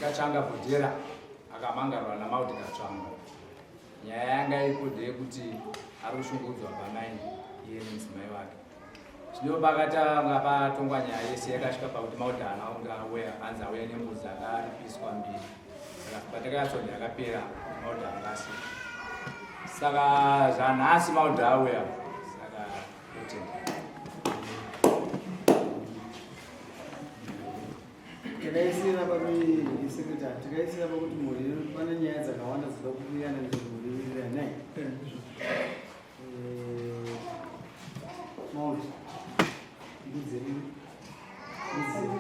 Ndikatsvanga Bhodhera akamangarwa naMaud Katsvanga. Nyaya yanga iripo ndeyekuti ari kushungurudzwa pamaini iye nemudzimai wake. Zvino pakatanga patongwa nyaya yese yakasvika pakuti Maud haana kunge auya, anzi auya nembudzi akaripiswa mbiri. Saka patakanyatsoona yakapera Maud anga asipo. Saka zvanhasi Maud auya saka totenda. Takaisira pasekretary, takaisira pakuti mhuri pane nyaya dzakawanda dzinoda kuwirirana nezvemhuri iwirirana nai. Mauti, mbudzi iri, mbudzi iri.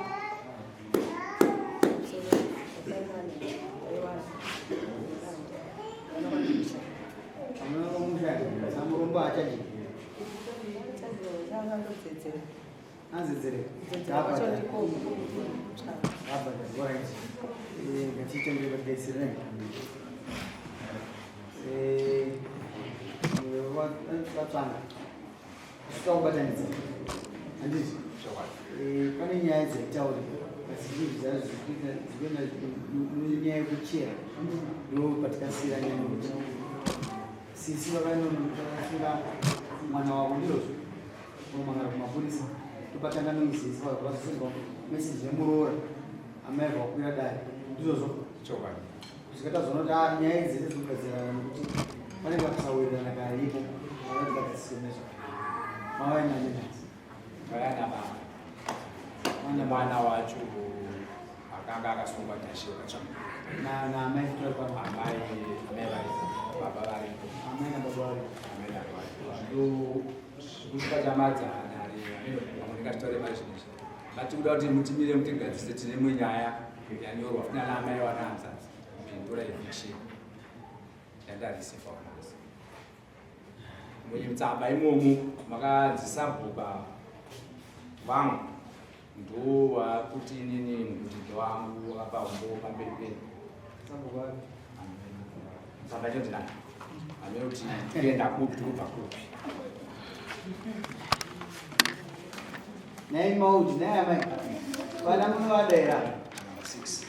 Hamuna kamusha, samurombo achadii? Vatsvanga kusvika kubatanidza handiti pane nyaya dzaitaurika asi zhinji dzacho dzikuenda nenyaya yekuchera ndo patikasiyira nyaya yekuti sisi vakanosunga mwana wavo ndizvozvo Unomangara kumapurisa topatanga noise vazosendwa message yemuroora amai vakwira dare ndizvozvo Chokwadi. kusvika tazoona kuti ah, nyaya idzi dzese dzikugadzirana nekuti pane kakusawirirana karipo vakatigadzisise nezvo mavai nani nhasi Vaya nababa. Mwana wacho akanga akasungwa Tashe Katsvanga. Na na amai futi vari pano. Amai amai varipo, baba varipo. Amai nababa varipo. Amai nababa varipo. Ndo kusvika chamadza nhare ameno pamwe ndingazvitaure mari zvinezvi. But kuda kuti mutimire mutigadzise tine imwe nyaya yanyorwa futi nana amai vana hanzvadzi. Mhindura eviction yandareceiva nhasi. Mutsamba imomo makanzi sabhuka vangu ndovakuti inini kuti ndowangu wakapa umbowo pamberi penyu. Tsamba yacho ndinayo. Hameno kuti tikuenda kupi tikubva kupi. Nhai Maud, nhai amai. Vana munovada here? Number 6.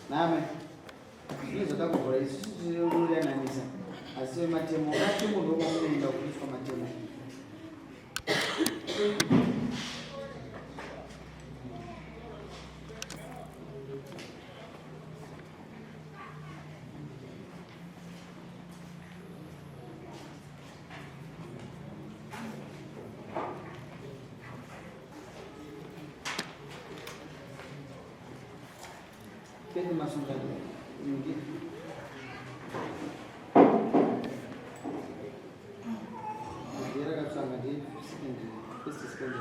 Nhai amai. Zvino zvatakuvhura isusu tinoyananisa asi vematemo matemo ndomamunoenda kuiswa matemo. Pedro Masungano. Ninguém. Era katsvanga ndi second first second.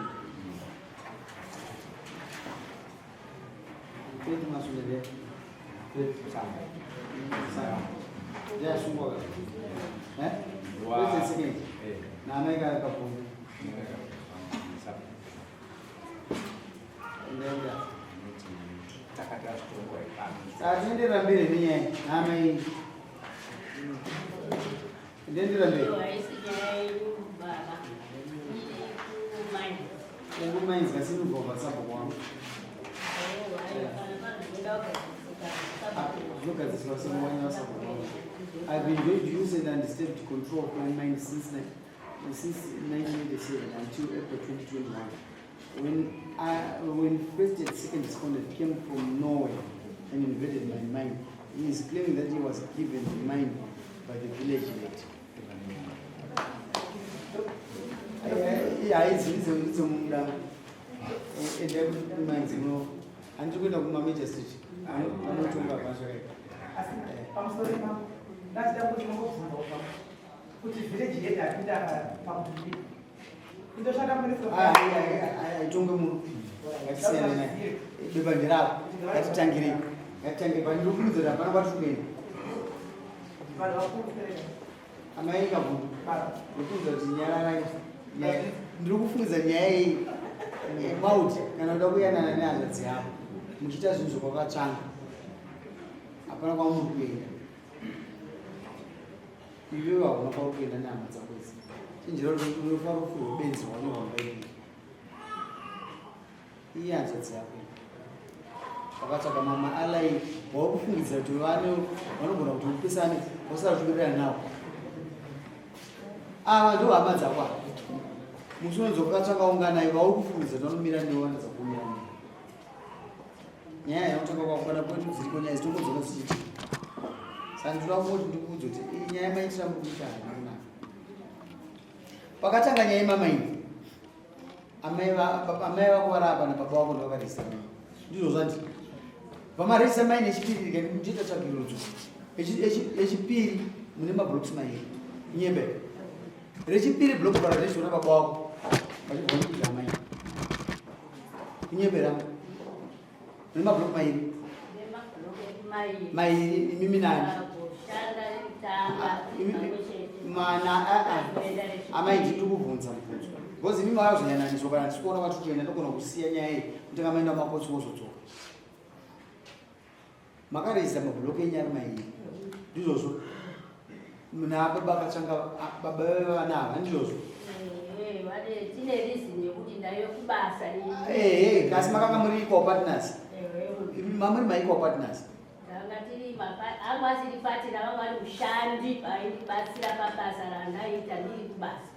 Pedro Masungano. Pedro Tsanga. Tsanga. Ndiyasungwa ka. Eh? First and second. Eh. Na amai ka kapumbi. Ndenda. Tatienderera mberi nenyaya namai. Ndienderera mberi. Kumainzi kasi inobva sabhuku wangu. Zvinogadziswa semwanya wasabhuku wangu. I've enjoyed use and undisturbed control of my mind since 1987 until April 2021. When first and second respondent came from Norway and invaded my mine, he is claiming that he was given the mine by the village head. Haidzi idzo muda enda kumainzi muno handiri kuenda kumamajor street anotonga pazvakaipa. Asi pamusoro ipapo ndachida kuti mungobvunza kuti village head apinda pakudii indoshanda aitonge munhu ngatisiyane naye bepa nderako ngatitangirei ngatitangire pandiri kuudza kuti hapana kwatiri kuenda amai kabvundu ndikuudza kuti nyararai ndiri kufungidza nyaya iyi mauti kana uda kuyanana nehanzvadzi yako muchiita zvinhu zvokwakatsvanga hapana kwamuri kuenda Iwewe hauna kwauri kuenda nehama dzako idzi. Chenjera kuti unofa rufu rwebenzi rwaunyorwa muBhaibheri. Iye hanzvadzi yako. Wakatsvaga mama alai wauri kufungidzira kuti vanogona kuti upesane wasara uchiwirirana navo. Ava ndo hama dzako ava. Musi unodzoka ukatsvaka unganai vauri kufungidzira kuti vanomira newe vanodza kumira newe. Nyaya yautanga kwakwana kwedu dziriko nyaya dzitongodzoka dzichiitika. Saka ndinoda kungoti ndikuudze kuti iyi nyaya maitira muri kuita haina kunaka. Pakatanga nyaya yemama iyi amai vako vari apa nababa vako ndovakaregister mai ndizvo zvati vamaregister mai nechipiri rega ndiita tsvagirudzo yechipiri mune mablocks mairi nyebe rechipiri block vararegister nababa vako vachibva vanokuti amai kunyebera mune mablock mairi mairi imimi nani mana amai ndiri kuvhunza mubvunzo because imimi makazonyananiswa kana ndisikuona kwatiri kuenda ndogona kusiya nyaya iyi kutanga maenda makotsi wozodzoka makareza mablock enyu ari mairi ndizvozvo nababa katsvanga baba vevana ava ndizvozvo ehe kasi makanga muri equal partners mamuri maequal partners anga asiri partner vanga vari mushandi vaindibatsira pabasa randaiita ndiri kubasa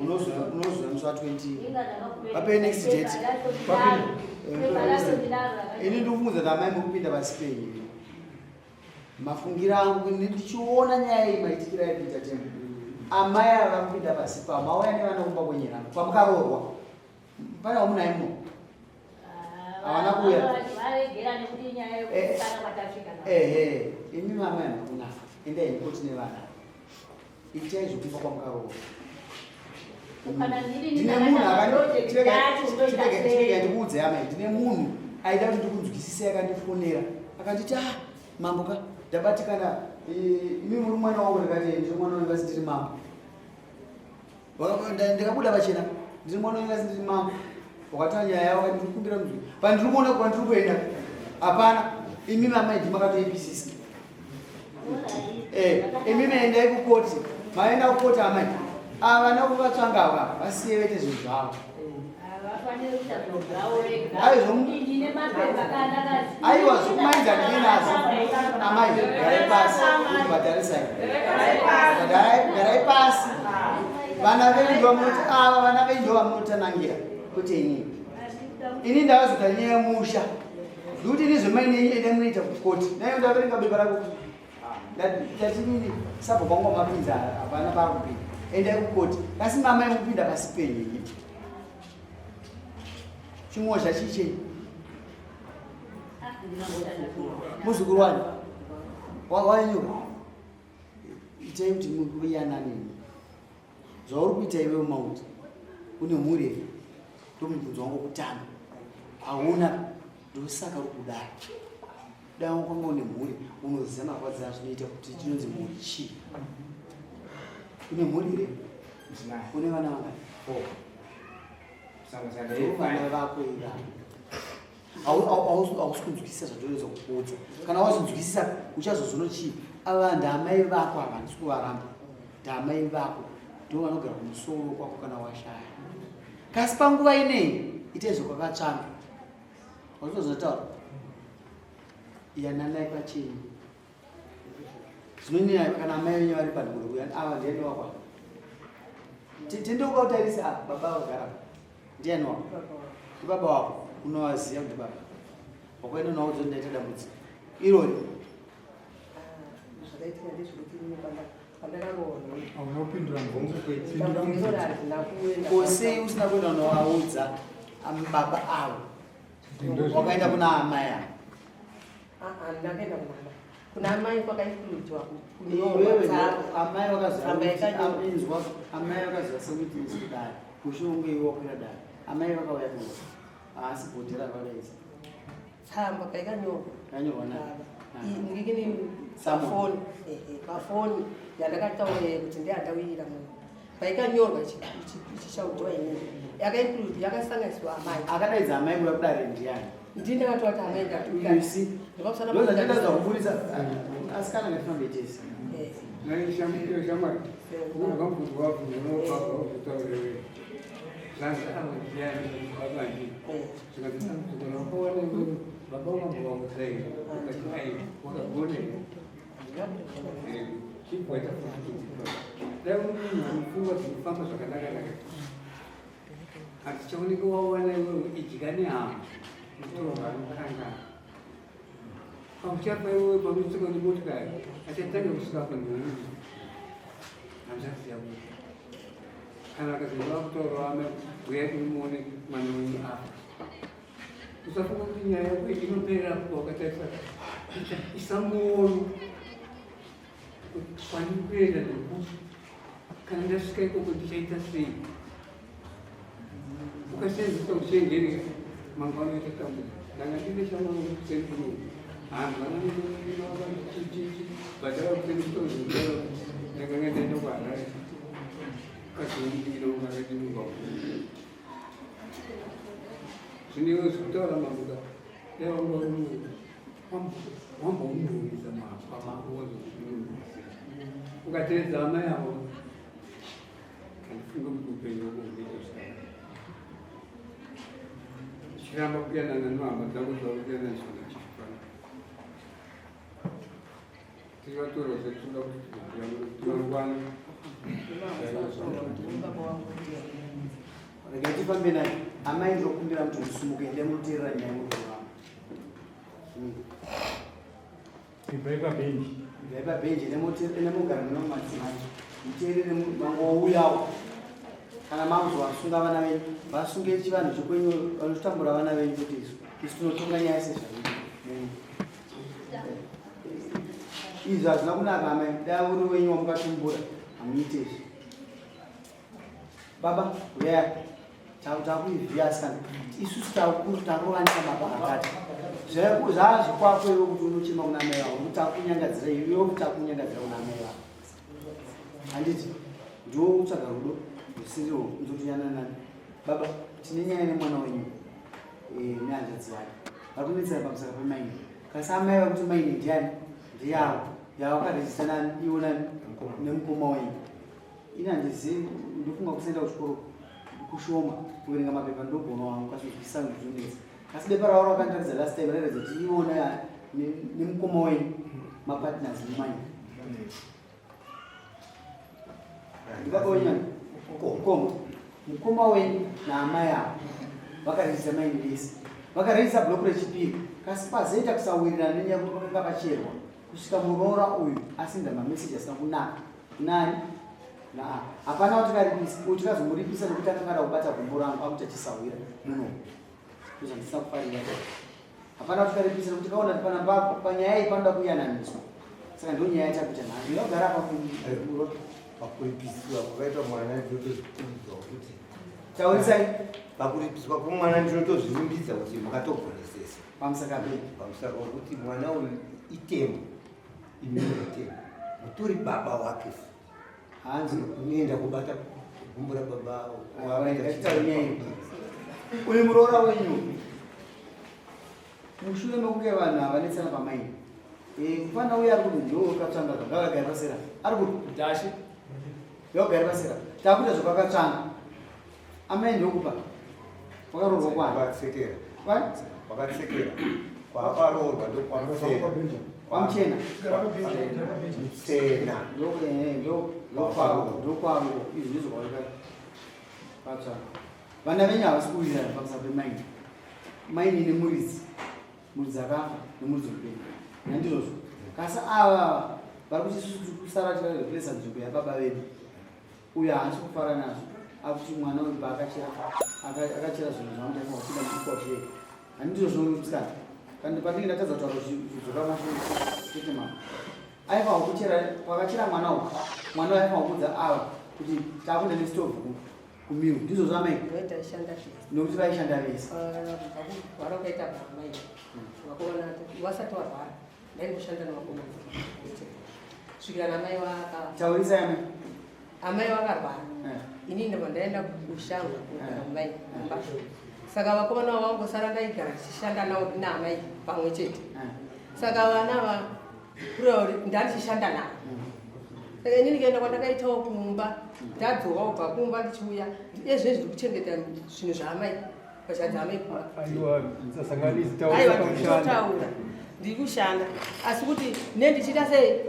Unozoya musi wa 20 vape next date. Ini ndikufungudza kuti amai mukupinda pasi penyu. Mafungira angu ndichiona nyaya iyi maitikira yakuita tembo. Amai ava vakupinda pasi pavo mauya nevana kumba kwenyera kwamukaroorwa. Pane wamunaye muno? Havana kuuya. Ehe, imi mama hamuna. Endai koti nevana. Itai zvekumba kwamukaroorwa. Ndine munhu akandikuudze amai, ndine munhu aida kuti ndikunzwisise akandifonera akanditi ah mambo ka ndabatikana imi muri mwana wangu ndikati ndiri mwana wangu asi ndiri mambo ndikabuda pachena ndiri mwana wangu asi ndiri mambo wakataura nyaya yavo akati ndikukumbira muzwi pandiri kuona kwandiri kuenda hapana imi mamai ndimakatoipisisa Eh, imi maendai kukoti maenda kukoti amai ava vana kuvatsvanga ava vasiye vaite zvinhu zvavo aiwa zvokumainza ndine nazo amai garai pasi bhadharisai garai pasi vana venyu ndovamunoti ava vana venyu ndovamunotanangira kwete inini ini ndavazoita nyaya yemusha Ndikuti ini zvemaine yenyu enda munoita kukoti. Nayo ndaverenga bepa rako. Ndatinini sabho kwangu mapinza hapana paakupinda. Endai kukoti. Kasi mama yekupinda pasi penyu ini. Chimozha chiche. Muzukuru wani. Wanyuka. Itai kuti muyanane. Zvauri kuita iwewe mauti une mhuri here? Ndomubvunzo wangu wekutanga. Hauna, ndosaka uri kudaro. Dai wakanga une mhuri unoziva marwadzo azvinoita kuti chinonzi mhuri chii. Une mhuri here? Une vana vangani? Vana vako ivavo. Hausi kunzwisisa zvandinoedza kukuudza. Kana wazvinzwisisa uchazozona chii? Ava ndaamai vako ava, handisi kuvaramba. Ndaamai vako ndivo vanogara kumusoro kwako kana washaya. Kasi panguva ineyi ita izvo kwakatsvanga. Wazvinozotaura? Yananai pachenyu. Zvinonyanya kana amai venyu vari panhumbu kuya ava ndiani wako? Tendeuka utarise apa baba vagara. Ndiani wako? Ndibaba wako. Unovaziva kuti baba. Wakaenda unovaudza kuti ndaita dambudziko. Irori. Zvakaitika ndezvekuti ini pandakaroorwa. Unopindura mubvunzo kwete. Dambudziko harina kuenda. Ko sei usina kuenda unovaudza baba avo? Wakaenda kuna amai avo. Ndakaenda kuna amai. Kuna amai kwakaitwa kunyorwa amai vakaziva amai vakaziva sekuti isu kudai. Mushe unge iwe wakwira dare. Amai vakauya kuno. Haasi bhodhera vakaisa. Tsamba kaikanyorwa. Kanyorwa na. Ngikini pafoni. Ehe, pafoni yandakataura kuti ndiyandawirira munhu. Paikanyorwa ichishaudwa inini. Yakainclude yakasanganiswa amai. Akadaidza amai kuya kudare ndiyani? Ndini ndakataura kuti amai ndatuka. You see? Ndozvatinoda kuburitsa asikana ngatifambe tese. Shamwari, unobva mubvunzo wabvunza unobva uzotaura wewe. Zvanzi avo ndiani baba ndi zvikanzi dambudziko raukawana iwewe baba wakambovaudza here ukati aiwa wakagona here chibva waita futi dai uri munhu anopfungwa dzinofamba zvakanaka-naka hatichaoneke wawana iwewe idya nehama mutorwa anokangana pauchafa iwewe paunotsika nemotikari achatanga kusvika apa ndiwewe hanzvadzi yako kana akazenge vakutaura amai uyai kumuone mwana wenyu afa usafunga kuti nyaya yako inoperera apo wakatarisa isamuono kwani kuenda nekuti kana ndasvika ikoko ndichaita sei ukasenzesa uchenjeri mangwana uita tambudziko ndanga ndine shamwari kuseni kuno hanhu vananochichichi bhadhara kuseni kutoziaa ndakanga ndaenda kuharare kazondiro kakadinunga zvino iwe zvekutaura mambuka dai wanga wambomururidza pamako wazokumunhuise ukateedza amai avo handifunge kuti upenyu wako hunoita zvakanaka chiramba kuyanana nohama dzako dzavo kuyananiswa nachifana tiri vatorwa zvetinoda kuti tibvira mangwana Regai tifambe naye. Amai ndinokumbira kuti musumuke ende munoteerera nyaya yemurume wangu. Ibvai pabhenji. Ibvai pabhenji ende mugara mune madzimai. Muteerere mangouyawo. Kana makuzovasunga vana venyu, vasunge chivanhu chekwenyu vanotambura vana venyu kuti isu. Isu tinotonga nyaya sezvairi. Izvi hazvina kunaka amai. Dai uri wenyu wamukatumbura hamuite izvi. Baba, uyai takuivhiya asikana. Isusu tarovanisa baba akati. Zvazvikwako iwe kuti unochema kuna mai vako, kuti takunyangadzira iwe kuti takunyangadzira kuna mai vako. Handiti ndiwo kutsvaga rudo rusiriwo ndotoyanana. Baba, tine nyaya nemwana wenyu eh, nehanzvadzi yake. Vari kunetsana pamusaka pemaini. Kasi amai vakuti maini ndiani? Ndiyavo. Yavakarejista nani? Iwo nani? Nemukoma wenyu. Ini handizivi, ndofunga kusaenda kuchikoro kushoma, kuverenga mapepa ndogona wangu kasi kuzwisisa ndozvinetsa. Asi bepa ravo rakandiratidza last time rairatidza kuti iwona nemukoma wenyu mapartners mumaini. Ndibaba wenyu ani? Mukoma. Mukoma wenyu naamai avo vakarejista maini vese. Vakarejista block rechipiri. Kasi pazoita kusawirirana nenyaya yekuti pakanga pacherwa kusvika muroora uyu asinda mameseji asina kunaka. Nani? Naa. Hapana kuti karipisa, uyu tikazomuripisa nekuti akanga ada kubata gumbo rangu akuti achisahwira muno. Ndozvandisina kufarira. Hapana kuti karipisa nekuti kaona kuti pana panyaya iyi panoda kuyananiswa. Saka ndiyo nyaya yatakuita nhasi. Ndinogara apa ku Pakuripiswa kwakaitwa mwana ndinotozvirumbidza kuti taurisai. Pakuripiswa kwemwana ndinotozvirumbidza kuti makatogonesesa. Pamusaka pei? Pamusaka wekuti mwana uyu itembo. Imimi mutori baba wake hanzi unoenda kubata gumbo rababa uyu muroora wenyu mushure mekunge vanhu avanetsana pamaini eh, kufana uye ari kuti ndiwo wakatsvanga ngavagare pasera ari kuti dashi ngavagare pasera takuita zvakakatsvanga amai ndokupa wakaroorwa kwani wakatsekera wakatsekera kwaakaroorwa ndokwamuchena kwamuchena muchena ndokwavo izvi ndizvo kwapatsva vana venyu havasi kuwirirana pamusana pemaini maini nemuridzi muridzi akafa nemuridzi mupenyu nandizvozvo kasi ava vari kuti isusu kusara tikareplesa nzvimbo yababa vedu Uyu haasi kufara nazvo akuti mwana uyu paakachera akachera zvinhu zvangu ndaifanira kupinda muikoti yega handizvo zvinomusikana kana pandinge ndatadza kutaura zvidzoka mashure chete mama aifanira kuchera pakachera mwana uyu mwana uyu aifanira kuudza ava kuti takuenda nestovhu kumiru ndizvo zvamai nokuti vaishanda vese vasati varwara ndaimboshanda nevakomana svikira namai vaka taurisai amai amai vakarwara eh. ini ndobva ndaenda kushangwa kugara eh. mai kumba saka vakomana vavangosara ndaigara ndichishanda navo naamai pamwe chete eh. saka vana va kureva kuti ndandichishanda navo. Saka inini kuenda kwandakaitawo kumba, ndadzoka kubva kumba ndichiuya, ezvezvi ndiri kuchengeta zvinhu zvaamai, pachadza amai kumba. Aiwa, musasanganisi taura Aiwa, pakushanda. ndinotaura, ndiri kushanda, asi kuti nendichiita sei,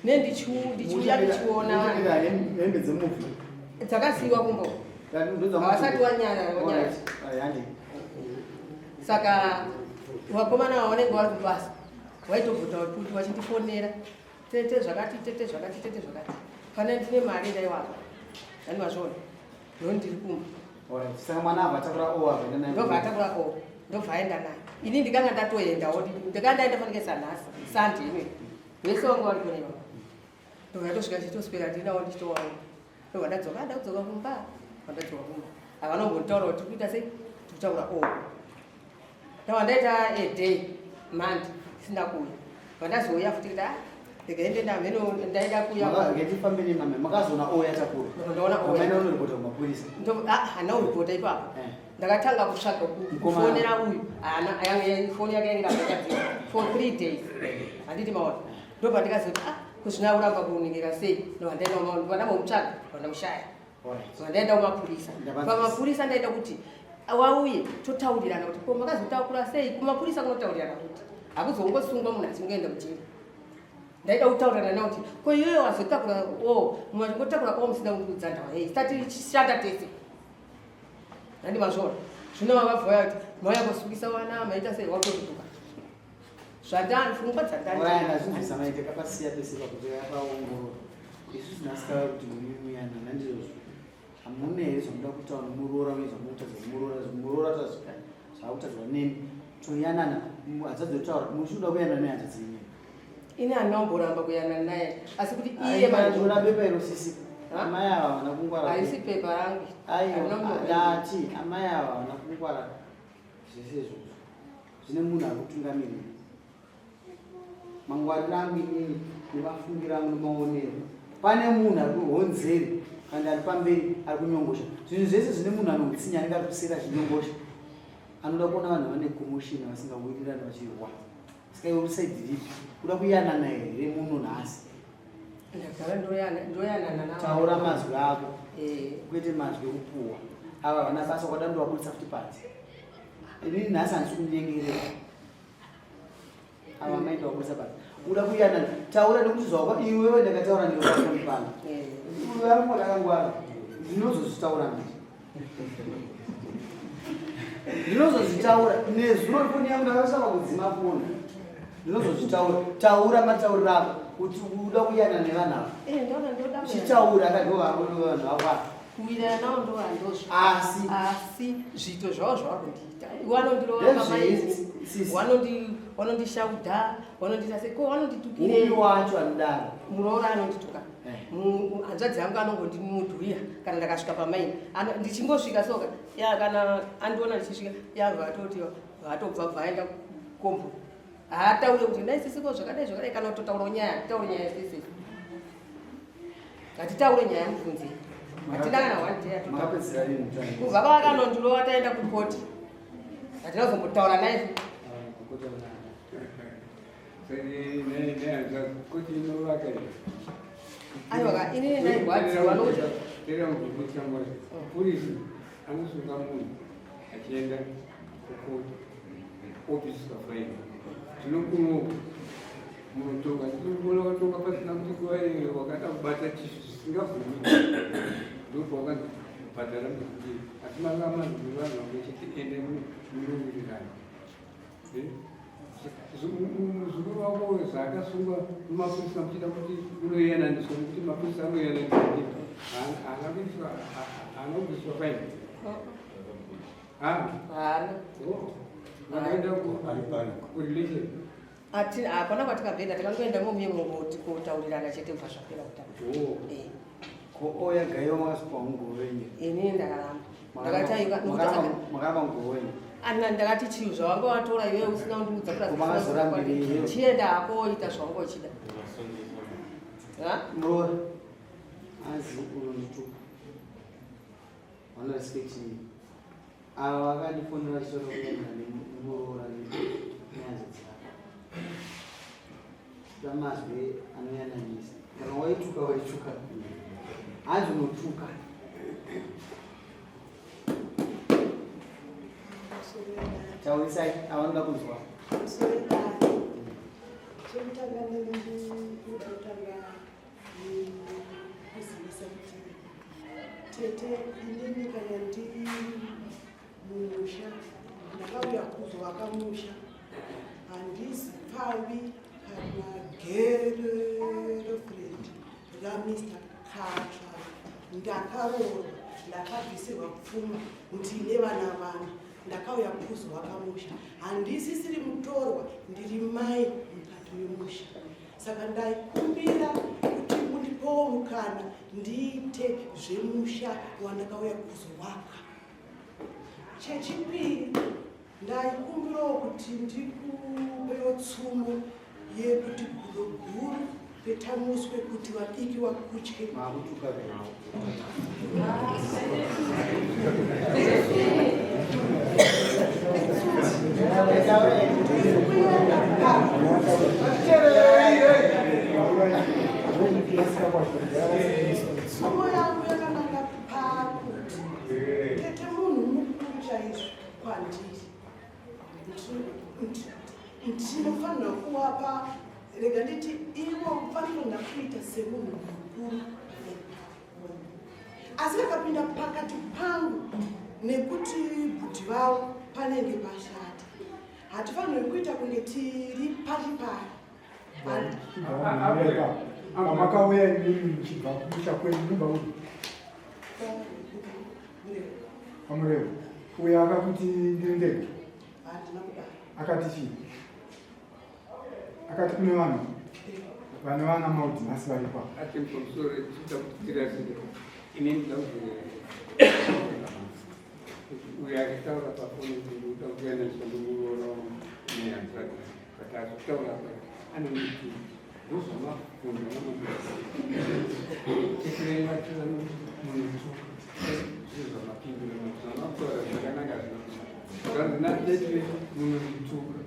nendichiuya ndichiona vanhu. Muchengeta hembe dzemufi. Dzakasiyiwa kumba. Havasati wanyara, wanyara. Saka vakomana ava vanenge vari kubasa vaitobvota kuti vachindifonera, tete zvakati, tete zvakati, tete zvakati, pane ndine mari ndaiwapa, ani mazviona, ndo ndiri kumba. Saka mwana abva atakura o abva naye. Ndobva atakura o, ndobva aenda naye. Ini ndikanga ndatoendawo, ndikanga ndaenda fanike sanhasi sande inoyi, vese vanga vari kunewa. Ndobva ndatosvika ndichitoswera ndinawo ndichitowaona. Ndobva ndadzoka, ada kudzoka kumba, ndadzoka kumba, havana kumbotaura kuti tiri kuita sei, tiri kutaura o. Ndabva ndaita a day mandi isina kuuya, vandazouya futi kuti, ah, ndikaende ndamheno ndaida kuuya. Ngatifambe nemama, makazoona o yatakura. Ndaona o. Maenda unoripota kumapurisa? Ah, hana kuripota ipapo. Ndakatanga kutsvaga Mukomana. kufonera uyu, haana foni yake yange yakagadzirwa for 3 days, handiti maona? Ndobva ndikazoti, ah, kuzvina kuramba kuonekera sei? Ndobva ndaenda ndambomutsvaga, vandamushaya. Ndaenda kumapurisa. Pamapurisa ndaenda kuti wauye totaurirana kuti ko makazotakura sei. Kumapurisa kunotaurirana kuti hakuzongosungwa munhu achingoenda kujeri. Ndaida kutaurirana nawo kuti ko iyoyo wazotakura o, machingotakura o musina kundiudza ndava yei, tati tichishanda tese, handi mazvona? Zvino vakabvoya kuti mauya kusungisa vana, maita sei, wakutotuka zvandani pfungwa. Oraya, ndazvinzwisa maite kapasiya pese pakuti yakaongorora. Isusu nhasi tava kuti muyana nandizvozvo, hamuna here zvamuda kutaura muroora uye zvamukutadza kumuroora? Muroora zvakutadzwa nemi, toyanana, hanzvadzi yotaura, muchinoda kuyanana nehanzvadzi yenyu. Ini handinamboramba kuyanana naye, asi kuti iye Aiora bepa iro, sisi. Amai ava havana kungwara. Haisi pepa rangu. Aiwa. Handina Ndati amai ava havana kungwara. Zvese izvozvo zvine munhu ari kutungamirira. Mangwariro angu inini nemafungiro angu nemaonero, pane munhu ari kuhonzeri kana ari pamberi ari kunyongosha zvinhu zvese. Zvine munhu anohutsinya anenge ari kuseri achinyongosha, anoda kuona vanhu vane commotion, vasingawirirani, vachirwa. Saka iwe uri side ripi? Kuda kuyanana here muno nhasi? Ndagara ndoyanana navo. Taura mazwi ako, kwete mazwi ekupuhwa. Ava vana basa kwada ndovabudisa futi panze. Inini nhasi handisi kunyengerera. Ava mai ndovabudisa panze. Uda kuyanana, taura, nekuti zvawaka iwewe ndakataura newe pafoni pano. Uyu arimo akangwara, ndinozozvitaura manje, ndinozozvitaura. Nezuro foni yangu ndakasaka kudzima foni. Ndinozozvitaura. Taura matauriro ako kuti uda kuyanana nevanhu ava. Ndoda kuyanana. Uchitaura akadovanhu vako ava. Kuwirirana navo ndo handozvo. Asi? Asi zviito zvavo zvavari kundiita, vanondirova. Ndezvei, sisi? Vanondishaudha, vanondiita sei, ko vanonditukirei? Upi wacho anodaro? Muroora anondituka. Hanzvadzi yangu anongondimudhuya kana ndakasvika pamaini. Ndichingosvika soka ya, kana andiona ndichisvika, yabva atoti vatobva bva aenda kombo. Haataure kuti ndai sisiko zvakadai zvakadai, kana kutotaurawo nyaya. Hatitaure nyaya sisi, hatitaure nyaya. Mubvunzi, hatina kana one day atotaura. Makapedzisira rini mutano? Kubva pavakanondirova taenda kukoti, hatina kuzombotaura naye. Kuti inovaka. Aiwa, inini ndairwadziwa nokuti Mapurisa anosunga munhu achienda kukoti, obviswa faini. Zvino kuno munotonga, tinoona watonga pasina kuti kuva wakada kubata chishu zvisingabvumi, ndopawakabhadhara muzii. Asi manga manzi vanhu vangachiti ende munowirirana. Muzukuru wako zvaakasungwa mumapurisa, muchida kuti unoyananiswa, nekuti mapurisa anoyananisa, haana kuiswa, haana kubviswa faini? Haana. Vakaenda kurelation? Hapana kwatikabhenda, takangoenda momuye kotaurirana chete, kubva zvapera kutaura. Ko oya gaiwa, makasvikwa mugove wenyu? Inini ndakaramba, ndakati aiwa. Makaramba mugove wenyu? Ana, ndakati chiu zvawanga watora iwewe usina kundiudza. Makazorambirei? Chienda hako, ita zvawanga uchida. Ha? Muroora azi unondituka, vana respect me. Ava vakandifonera vachitaura kuyanana nemuroora nehanzvadzi dzako. Kuda mazwi anoyananisa. Kana waituka waituka. Hanzi unotuka. Taurisai avanoda kunzwa. Chekutanga ndinoda kutanga kuzivisa kuti tete inini kana ndiri mumusha ndakauya kuzovaka musha handisi pfavi kana girlfriend raMr Katsva. Ndakaroorwa, ndakabvisirwa pfuma, ndine vana vana. Ndakauya kuzovaka musha. Handisisiri mutorwa, ndiri mai mukati memusha. Saka ndaikumbira kuti mundipowo mukana ndiite zvemusha wandakauya kuzovaka. Chechipiri, Ndaikumbirawo kuti ndikupewo tsumo yekuti gudo guru petamuswe kuti vadiki wakutye. Makutuka venhau. Tsumo yangu yakananga pakuti tete munhu mukuru chaizvo kwandiri ndinofanira kuvapa rega nditi ivo vanofanira kuita semunhu mukuru asi vakapinda pakati pangu nekuti bhuti vavo panenge pashata hatifanirwi kuita kunge tiri pari pari Pamakauya imimi muchibva kumusha kwenyu munobva kupi? Pamurevo. Uyo akakuti ndiri ndega. Akati chii? Akati kune vanhu vane vana maudzi nhasi varipo. Ati pamusoro tinoda kuti tirasire. Ini ndinoda uyo akataura pafoni kuti ndikuda kuyananisa ndomuroora wangu nehanzvadzi but azvitaura apa anonditi ndozvamabvunza namanditirei vacho vanomunituka zviro zvamapindura zvamataura zvakanaka zvanzi natete munondituka.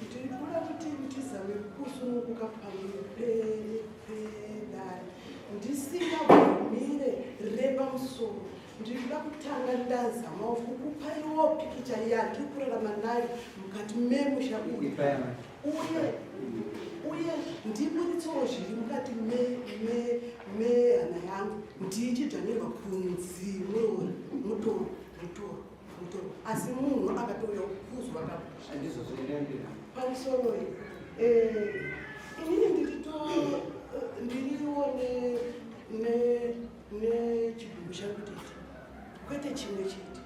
Ndikuda kuti ndizame kusununguka pamberi pedare ndisingabvumire repamusoro. Ndikuda kutanga ndazamawo kukupaiwo pikicha yandiri kurarama nayo mukati memusha uyu uye uye ndiburitsewo zviri mukati mehana yangu ndichidzvanyirwa kunzi muroora mutoro mutoro mutoro asi munhu akatouya kuzwa pamusoro eh, inini ndirito ndiriwo nechigumbu changu tete kwete chimwe chete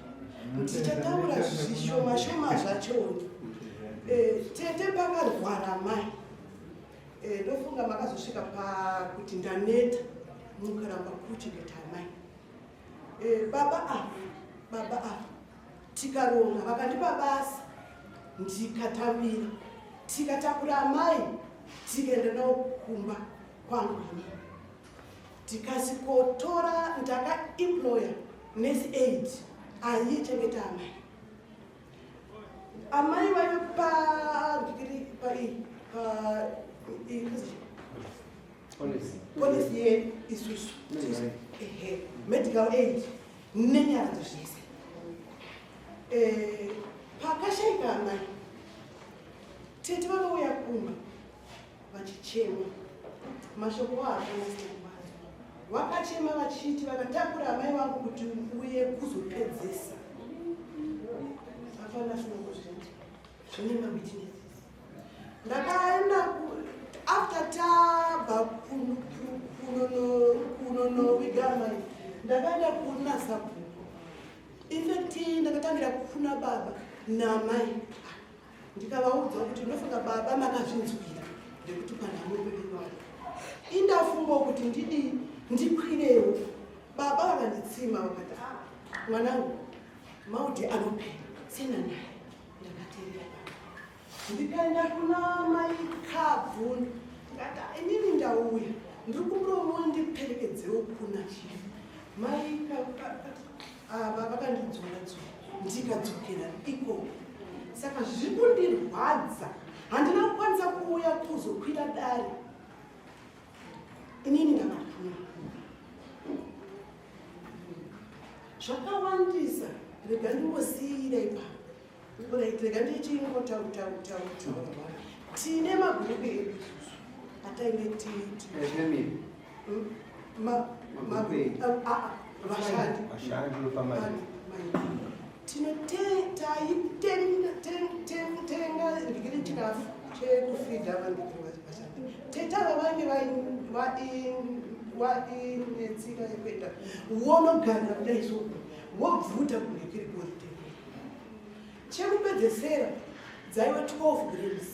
ndichataura zvishoma shoma zvachoni eh, tete pakarwara mai eh, ndofunga makazosvika pakuti ndaneta mukaramba kuchengeta amai eh, baba ava baba ava tikaronga vakandipa basa ndikatambira tikatakura amai tikaenda navo kumba kwangu ini tikasikotora ndakaemploya nurse aid aichengeta amai amai vaive pa pa pa policy yedu isusu ehe medical aid nenyaradzo zvese eh, pakashaika amai tete vakauya kumba vachichema mashoko aakana vakachema vachiti vakatakura amai vangu kuti uye kuzopedzesa afana sina kuzvinzwa zvine mawitnesses ndakaenda after tabva kunonoviga amai ndakaenda kuna sabhuku infact ndakatangira kuna baba namai ndikavaudza kuti ndofunga baba makazvinzwira ndekuti panhamo peviri vangu indafungawo kuti ndidii ndikwirewo baba vakanditsima vakati ah mwanangu maudhi anopera sena naye ndakaterera baba ndikaenda kuna mai kabvundu ndikati ah, inini ndauya ndiri kumbirawo mundiperekedzewo kuna chief mai ava vakandidzora dzora ndikadzokera ikoko saka zviri kundirwadza handina kukwanisa kuuya. Vakauya kuzokwira dare inini ndakapuma. Zvakawandisa, rega ndingosiira ipapo. Right, rega ndichingotautautautaura. Tine magurupu edu isusu atainge Zvine vashandi. Vashandi vepamai. Tinotaitenga ndikiri chikafu chekufidha vanhu vashandi. Tete ava vange vaine tsika yekuenda wonogarira kudai so, wobvuta kundikiri korite. Chekupedzesera dzaiva 12 grams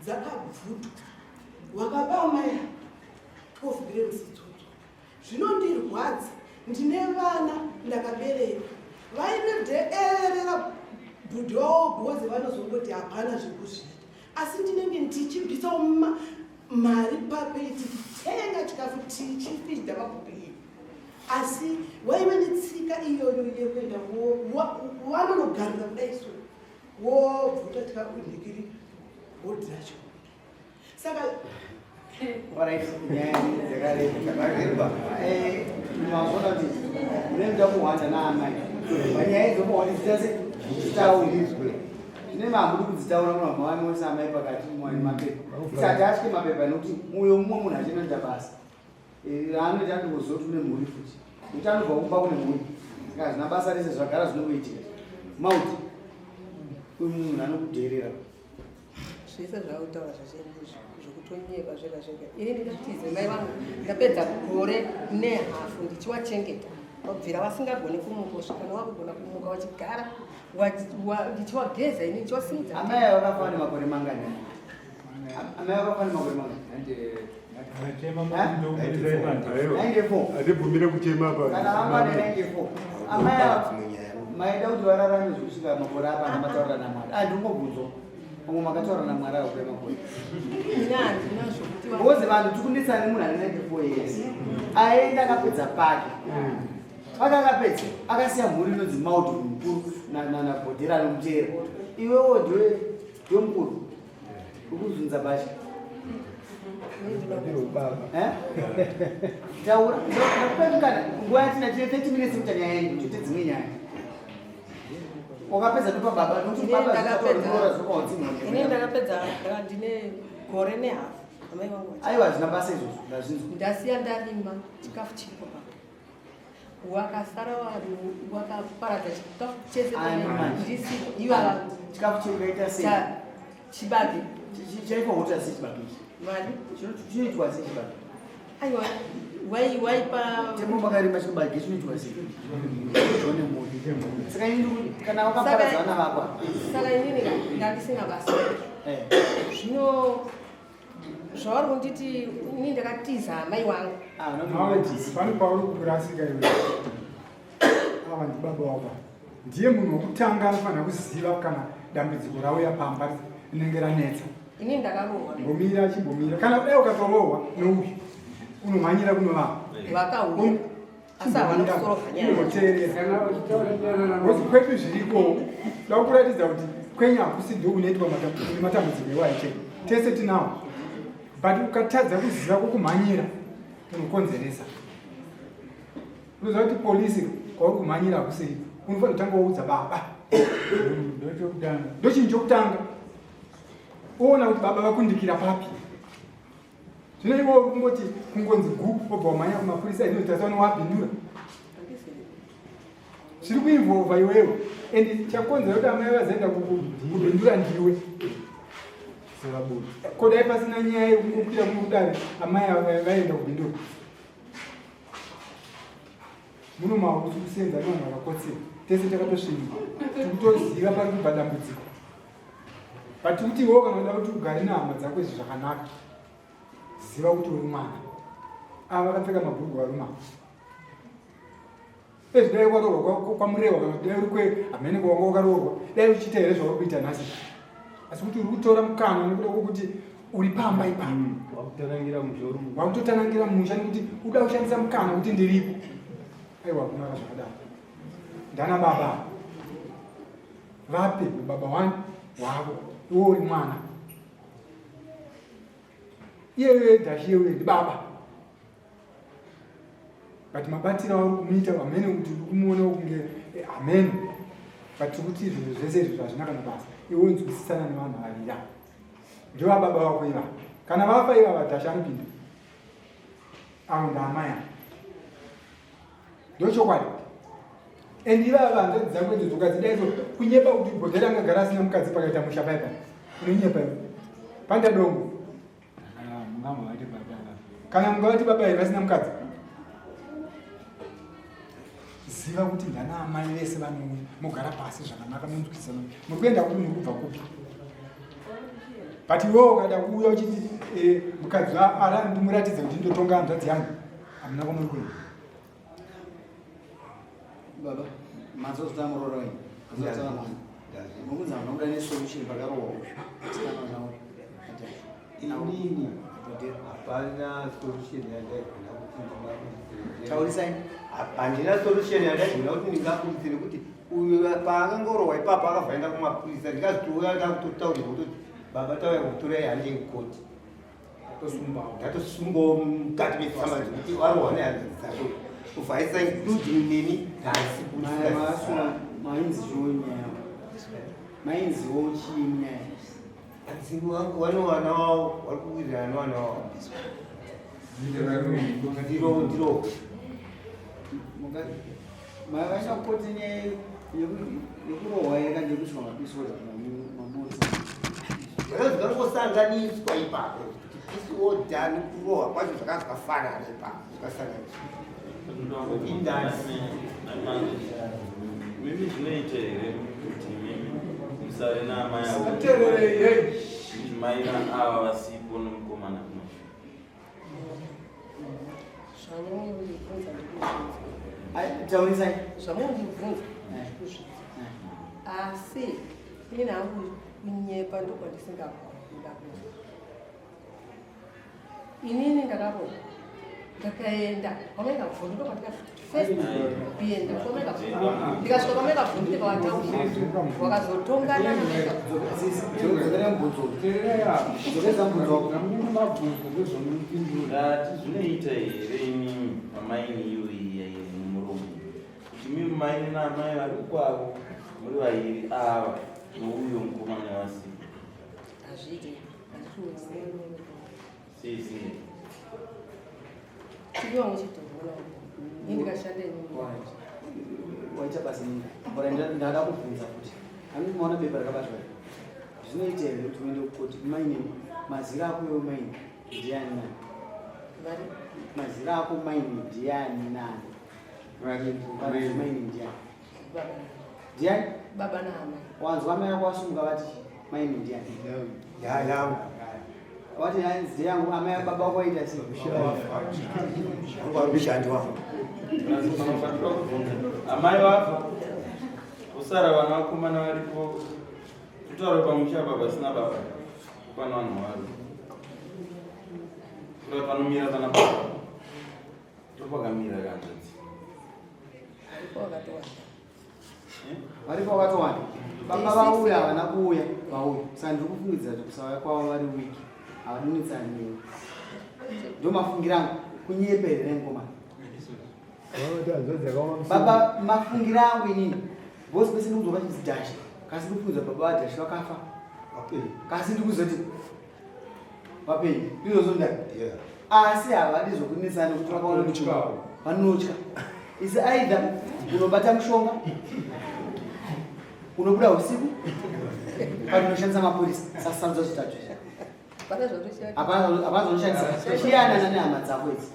dzakabvutwa, wakaba amai 12 grams idzodzo. Zvinondirwadza, ndine vana ndakabereka vainodheerera bhudhi wavo bhozi, vanozongoti hapana zvekuzviita, asi ndinenge ndichibvisawo mari papei tichitenga chikafu tichifidha mabhuku iyi. Asi waive netsika iyoyo yekuenda vanonogarira kudai so, wobvuta chikafu bhodhi racho. Saka Alright, nyaya dzakareba. Mazvona kuti munoenda kuhwanda naamai. Panyaya dzokuhwanda dzitase dzitaurizwe. Zvine mamuri kudzitaura munhu wamai moisa amai pakati mwane mapepa. Isati asvike mapepa nekuti uyo mumwe munhu achinoita basa. Raanoita anongozoti une mhuri futi. Nekuti anobva kumba kune mhuri. Saka hazvina basa rese zvagara zvinongoitika. Mauti. Uyu munhu anokudherera. Zvese zvautaura zvazhinji zvokutonyeba zvega zvega. Ini ndingatize mai vangu? Ndapedza gore nehafu ndichiwachengeta, wabvira vasingagoni kumuka kusvika wakugona kumuka, wachigara, ndichiwageza ini, ndichiwasimudza. Amai ava vakafa nemakore mangani? Amai vakafa nemakore mangani? 94. Handibvumire kuchema pa. Kana vanga vane 94, amai ava maida kuti vararame zvekusvika makore apa namataura naMwari? Ah, ndingobvunzwa pamwe makataura naMwari avo kwemakore. Ini handina zvokuti Because vanhu tikunetsana nemunhu ane 94 years, aenda akapedza pake pake, akapedza akasiya mhuri inonzi Maud mukuru naBhodhera anomuteera. Iwewo ndiwe mukuru ukuzunza bacha. Eh? Taura, ndakupa mukana. Nguva yatina tine 30 minutes kuita nyaya yenyu, toite dzimwe nyaya. Wakapedza topa baba, nokuti Ini baba Ini ndakapedza ndine gore nehafu amai vangu Aiwa, hazvina basa izvozvo, ndazvinzwa. Ndasiya ndarima, chikafu chiripo papa. Wakasara vanhu wakaparadza chikafu chese. Ani manje? Ndisipo iva. Chikafu chingaita sei? Chibage. Chaikohota sei chibage ichi? Mari. Chinoitwa sei chibage? Aiwa, waipa. Temo makarima chibage chinoitwa sei? Zvone mhuri. Saka ini kana wakaparadza vana vako apa. Saka inini ndandisina basa. Zvino zvavari kunditi ini ndakatiza amai wangu. Pane pauri kurasika iwe. Ava ndibaba wako, ndiye munhu wekutanga anofanira kuziva kana dambudziko rauya pamba rinenge ranetsa. Inini ndakarohwa. Mbomira, chimbomira. Kana kudai ukatorohwa nouyu, unomhanyira kunovava. Vakauya asi havana kusorovha nyaya. Imboteerera, because kwedu zviriko. Da kuratidza kuti kwenyu hakusi ndo kunoitwa nematambudziko iwayo chete, tese tinawo, but ukatadza kuziva kwokumhanyira unokonzeresa. Unoziva kuti polisi kwauri kumhanyira hakusiri, unofanira kutanga waudza baba, ndochinhu chokutanga, oona kuti baba vakundikira papi. Zvino iwo kungoti kungonzi gu, wobva wamhanya kumapurisa, inoita wabhindura zviri kuinvolva iwewe. And chakonzera kuti amai vazoenda kubhindura ndiwe. Ko dai pasina nyaya yekungokwira mudare, amai ava vaenda kubhindura? Muno mahusi kusenza nevanhu vakakotsera, tese takatosvinwa, tikutoziva pari kubva dambudziko. But kuti iwewo kana uda kuti ugare nehama dzako izvi zvakanaka, ziva kuti uri mwana. Ava vakapfeka mabhurugwa varuma ezvi, dai waroorwa kwaMurewa kana kuti dai uri kwe hamene kwawanga wakaroorwa, dai uchiita here zvauri kuita nhasi? Asi kuti uri kutora mukana nekuda kwokuti uri pamba ipapo, Wakutanangira musha uri wakutotanangira musha nekuti uda kushandisa mukana kuti ndiripo. Aiwa, kunaka zvakadaro. Ndana baba vape baba wani wavo, iwe uri mwana. Iyeyo dhashi yeuye ndibaba. But mabatiro auri kumuita hamene kuti uri kumuona kunge eh, hamene. But tiri kuti izvozvo zvese izvozvo hazvina kana basa. Iwe unzwisisana nevanhu vaviri ava. Ndovababa vako ivava. Kana vafa ivava dhashi anopinda. Avo ndaamai ava. Ndochokwadi. And ivava hanzvadzi dzako idzo ukadzidai so kunyepa kuti bhodhera angagara asina mukadzi pakaita musha paya paya. Unonyepa iwe. Panda dongo. Kana mungavati baba here vasina mukadzi. Ziva kuti ndana amai vese vanouya mogara pasi zvakanaka monzwisisana. Muri kuenda kupi muri kubva kupi? But iwewe ukada kuuya uchiti eh, mukadzi ara ndimuratidze kuti ndotonga hanzvadzi yangu. Hamuna kwamuri kuenda. Baba, mazozota muroora wenyu. Mazozota mwana. Mukunzi hamuna kuda nesolution pakarohwa uyu. Sikana mwana uyu. Inini hapana solution yandaigona kuti ndingakurudzire. Taurisai. Handina solution yandaigona kuti ndingakurudzire kuti uyu paakangorohwa ipapo akabva aenda kumapurisa ndikazitouya ndakutotaurirwa kutoti baba tauya kutorai handei kukoti. Ndatosungwawo mukati metsamba dzekuti warohwa nehanzvadzi dzako kuvhaisa including neni nhasi Mainziwo nyaya. Mainziwo chii nyaya? Vanowana wavo vari kuwirirana newana wavo ndiro ndiro Mavaisa koti nyaya yekurohwa here kana yekuiswa mapisoda mamotsi. Zvakanga zvakangosanganiswa ipapo kuti peace order nekurohwa kwacho zvakanga zvakafanana ipapo zvakasanganiswa. Mimi zvinoita here kuti mimi musare naamai avo mai ava vasipo nomukomana kumashure? Zvamunondibvunza ndikuzvinzwa. Taurisai. Zvamunondibvunza ndikuzvinzwa. Asi ini hangu kunyepa ndokwandisingagoni kuda kuita. Inini ndakarohwa ndakaenda kwamaika bvundu ndokwandika first kuenda kwamaika bvundu ndikasvika kwamaika bvundu ndikavataurira vakazotongana namaika Ndati zvinoita here imimi pamaini iyoyi iya iri mumuromo kuti mimi maini naamai vari kwavo muri vairi ava nouyo mukomana vasipo hazviiti sei sinei Waita basa nini? Bora ndada kubvunza futi. Ani maona bepa rakabatwa. Zvinoita here kuti uende kukoti maini mazira ako iwe maini ndiani nani? Mazira ako maini ndiani nani? Vari maini ndiani? Ndiani? Baba naamai. Wanzwa mai ako vasumuka vati maini ndiani? Ya yangu. Wati hanzi yangu amai baba wako aita sei? Wangu ari mushandi wangu. Amai vafa kusara vana vakomana varipo kutaura pamusha apa pasina baba kupana vanhu vari kutaura panomira pana baba ndopakamira kanzvadzi Varipo vakatowanda. Varipo vakatowanda. Baba vauya havana kuuya vauya. Saka ndiri kufungidzira kuti kusauya kwavo vari wiki havadonetsani newe. Ndo mafungira angu kunyepa here nemkomana. Baba mafungira angu inini. Boss pese ndikuzwa vachinzi Dasha. Kasi ndikufungidzira baba vaDasha vakafa. Kasi ndikuzoti vapenyu. Izvozvo ndani? Asi havadi zvokunetsana nekuti vakaona kuti vanotya. Is either unobata mushonga unobuda usiku kana unoshandisa mapurisa sasarudza zvitatu izvi. Hapana Hapana zvaunoshandisa. Chiyanana nehama dzako idzi.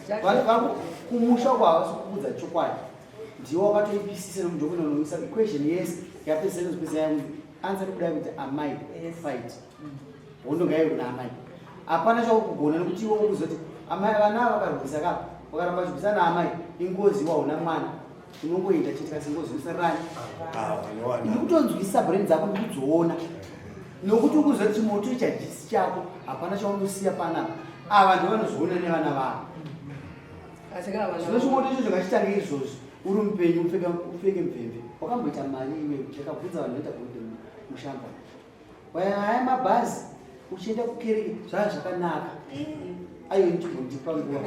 Kumusha uko havasi kukuudza chokwadi. Ndiwe wakatoipisisa nekuti ndokunonomisa equation yese yapedzisa inozopedzisa yakunzi answer kuda kuti amai fight. Hondo ngaive kuna amai. Hapana chakukugona nekuti iwe ukuzoti amai vana ava vakarwisa kapa vakaramba vachirwisa naamai ingozi wauna mwana unongoenda chete kasi ngozi inosarani. Ndikutonzwisisa brain dzako ndikudzoona nokuti ukuzoti chimoto ichi hachisi chako hapana chaunosiya panapa ava ndovanozoona nevana vavo. Zvino chimoto ichocho ngachitange izvozvi uri mupenyu upfeke mvemve wakamboita mari iwe chakabvunza vanhu vanoita goridhe mushamba waya mabhazi uchienda kukereke zvaa zvakanaka. Aiwa ndimbondipa nguva.